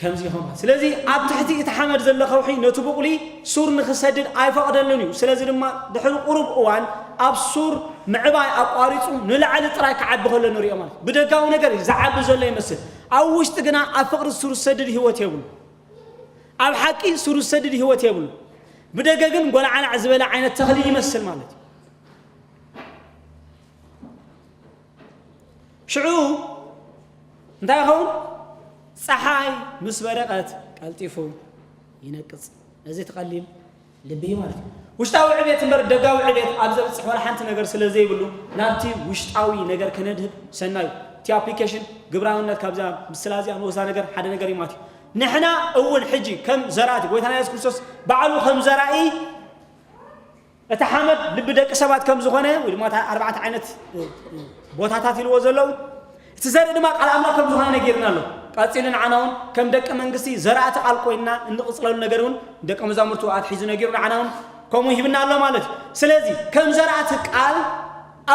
ከምዚ ይኸውን ስለዚ ኣብ ትሕቲ እቲ ሓመድ ዘሎ ከውሒ ነቲ ብቑሊ ሱር ንኽሰድድ ኣይፈቕደሉን እዩ ስለዚ ድማ ድሕሪ ቁሩብ እዋን ኣብ ሱር ምዕባይ ኣቋሪፁ ንላዕሊ ጥራይ ክዓቢ ከሎ ንሪኦ ማለት ብደጋዊ ነገር እዩ ዝዓቢ ዘሎ ይመስል ኣብ ውሽጢ ግና ኣብ ፍቕሪ ሱር ዝሰድድ ህይወት የብሉ ኣብ ሓቂ ሱር ዝሰድድ ህይወት የብሉ ብደገ ግን ጎላዓላዕ ዝበለ ዓይነት ተኽሊ ይመስል ማለት እዩ ሽዑ እንታይ ይኸውን ፀሓይ ምስ በረቐት ቀልጢፉ ይነቅፅ ነዚ ትቐሊል ልቢ ማለት እዩ ውሽጣዊ ዕቤት እምበር ደጋዊ ዕቤት ኣብ ዘብፅሕ ዋላ ሓንቲ ነገር ስለ ዘይብሉ ናብቲ ውሽጣዊ ነገር ከነድህብ ሰናዩ እቲ ኣፕሊኬሽን ግብራውነት ካብዛ ምስላ እዚኣ ንወስዳ ነገር ሓደ ነገር እዩ ማለት እዩ ንሕና እውን ሕጂ ከም ዘራእቲ፣ ጎይታና የሱስ ክርስቶስ ባዕሉ ከም ዘራኢ፣ እቲ ሓመድ ልቢ ደቂ ሰባት ከም ዝኾነ፣ ወይ ድማ እታ ኣርባዕተ ዓይነት ቦታታት ኢልዎ ዘለዉ፣ እቲ ዘርኢ ድማ ቃል ኣምላኽ ከም ዝኾነ ነጊርና ኣሎ። ቀጺሉ ንዓና እውን ከም ደቂ መንግስቲ ዘራእቲ ቃል ኮይንና እንቕጽለሉ ነገር እውን ደቂ መዛሙርቱ ኣትሒዙ ነጊሩ፣ ንዓና እውን ከምኡ ሂብና ኣሎ ማለት እዩ። ስለዚ ከም ዘራእቲ ቃል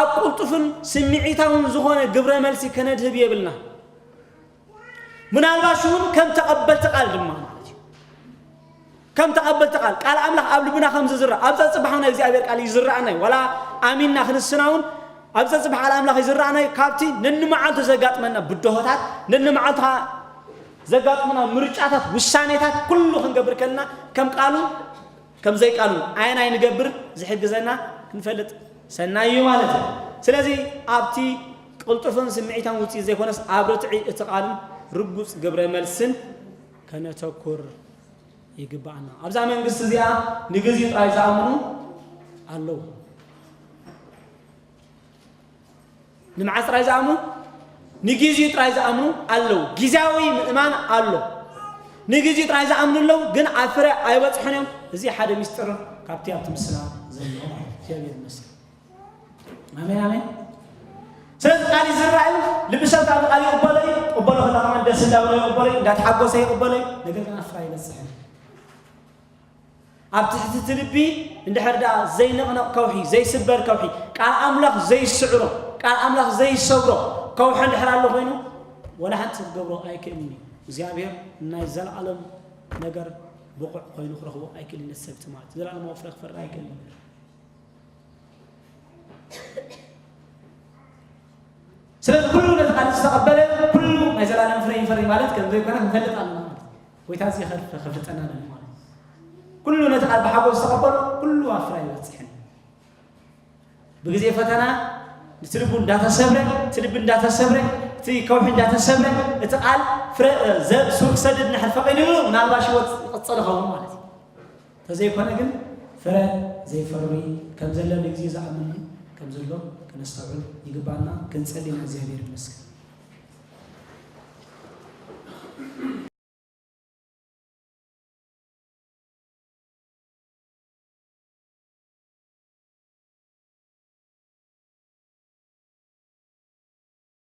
ኣብ ቅልጡፍን ስምዒታውን ዝኾነ ግብረ መልሲ ከነድህብ የብልና። ምናልባሽ እውን ከም ተቐበልቲ ቃል ድማ ማለት እዩ። ከም ተቐበልቲ ቃል፣ ቃል ኣምላኽ ኣብ ልብና ከም ዝዝራእ፣ ኣብ ጸጽባሕ ናይ እግዚኣብሔር ቃል ይዝራእና እዩ። ዋላ ኣሚንና ክንስና እውን ኣብ ጸጽባሕ ቃል ኣምላኽ ይዝራእና እዩ። ካብቲ ነንመዓልቱ ዘጋጥመና ብድሆታት፣ ነንመዓልቱ ዘጋጥሙና ምርጫታት፣ ውሳኔታት ኩሉ ክንገብር ከለና ከም ቃሉ ከም ዘይቃሉ ኣየናይ ንገብር ዝሕግዘና ክንፈልጥ ሰናይ እዩ ማለት እዩ። ስለዚ ኣብቲ ቅልጡፍን ስምዒታን ውፅኢት ዘይኮነስ ኣብ ርትዒ እቲ ቃልን ርጉፅ ግብረ መልስን ከነተኩር ይግባኣና። ኣብዛ መንግስቲ እዚኣ ንግዜኡ ጥራይ ዝኣምኑ ኣለዉ። ንመዓስ ጥራይ ዝኣምኑ? ንግዜኡ ጥራይ ዝኣምኑ ኣለዉ። ግዜያዊ ምእማን ኣሎ። ንግዜኡ ጥራይ ዝኣምኑ ኣለዉ፣ ግን ኣብ ፍረ ኣይበጽሑን እዮም። እዚ ሓደ ምስጢር ካብቲ ኣብቲ ምስላ ዘሎ ማለት እዩ። እግዚኣብሔር ይመስገን። ኣሜን፣ ኣሜን። ስለዚ ቃል ይዝራእ እዩ። ልቢ ሰብ ካብ ቃል ይቕበሎ እዩ። ቅበሎ ከላ ከማን ደስ እንዳበሎ ይቕበሎ እዩ፣ እንዳተሓጎሰ ይቕበሎ እዩ። ነገር ግን ኣብ ፍረ ኣይበጽሕን። ኣብ ትሕቲ እቲ ልቢ እንድሕር ደኣ ዘይንቕነቕ ከውሒ፣ ዘይስበር ከውሒ፣ ቃል ኣምላኽ ዘይስዕሮ፣ ቃል ኣምላኽ ዘይሰብሮ ከውሒ እንድሕር ኣሎ ኮይኑ፣ ወላ ሓንቲ ክትገብሮ ኣይክእልን እዩ። እግዚኣብሔር ናይ ዘለዓለም ነገር ብቑዕ ኮይኑ ክረኽቦ ኣይክእልን እዩ፣ ነቲ ሰብ እቲ ማለት እዩ። ዘለዓለማዊ ፍረ ክፈሪ ኣይክእልን እዩ። ስለዚ ኩሉ ነቲ ቃል ዝተቐበለ ኩሉ ናይ ዘላለም ፍረ ይፈሪ ማለት ከም ዘይኮነ ክንፈልጥ ኣለና ማለት እዩ። ጎይታ እዚ ከፍ-፣ ከፍልጠና ደሊ ማለት እዩ። ኩሉ ነቲ ቃል ብሓጎስ ዝተቐበሎ ኩሉ ኣብ ፍረ ኣይበጽሕን። ብግዜ ፈተና እቲ ልቡ እንዳተሰብረ፣ እቲ ልቢ እንዳተሰብረ፣ እቲ ከውሒ እንዳተሰብረ፣ እቲ ቃል ፍረ፣ እ፣ ዘ-፣ ሱር ክሰድድ እንድሕር ፈቒድሉ ምናልባሽ ህይወት ይቕጽል ይኸውን ማለት እዩ። ተዘይኮነ ግን ፍረ ዘይፈሪ ከም ዘሎ ንግዜ ዝኣምን ከም ዘሎ ከነስተውዕል ይግባና። ክንጸሊ ኢና። እግዚኣብሔር ይመስገን።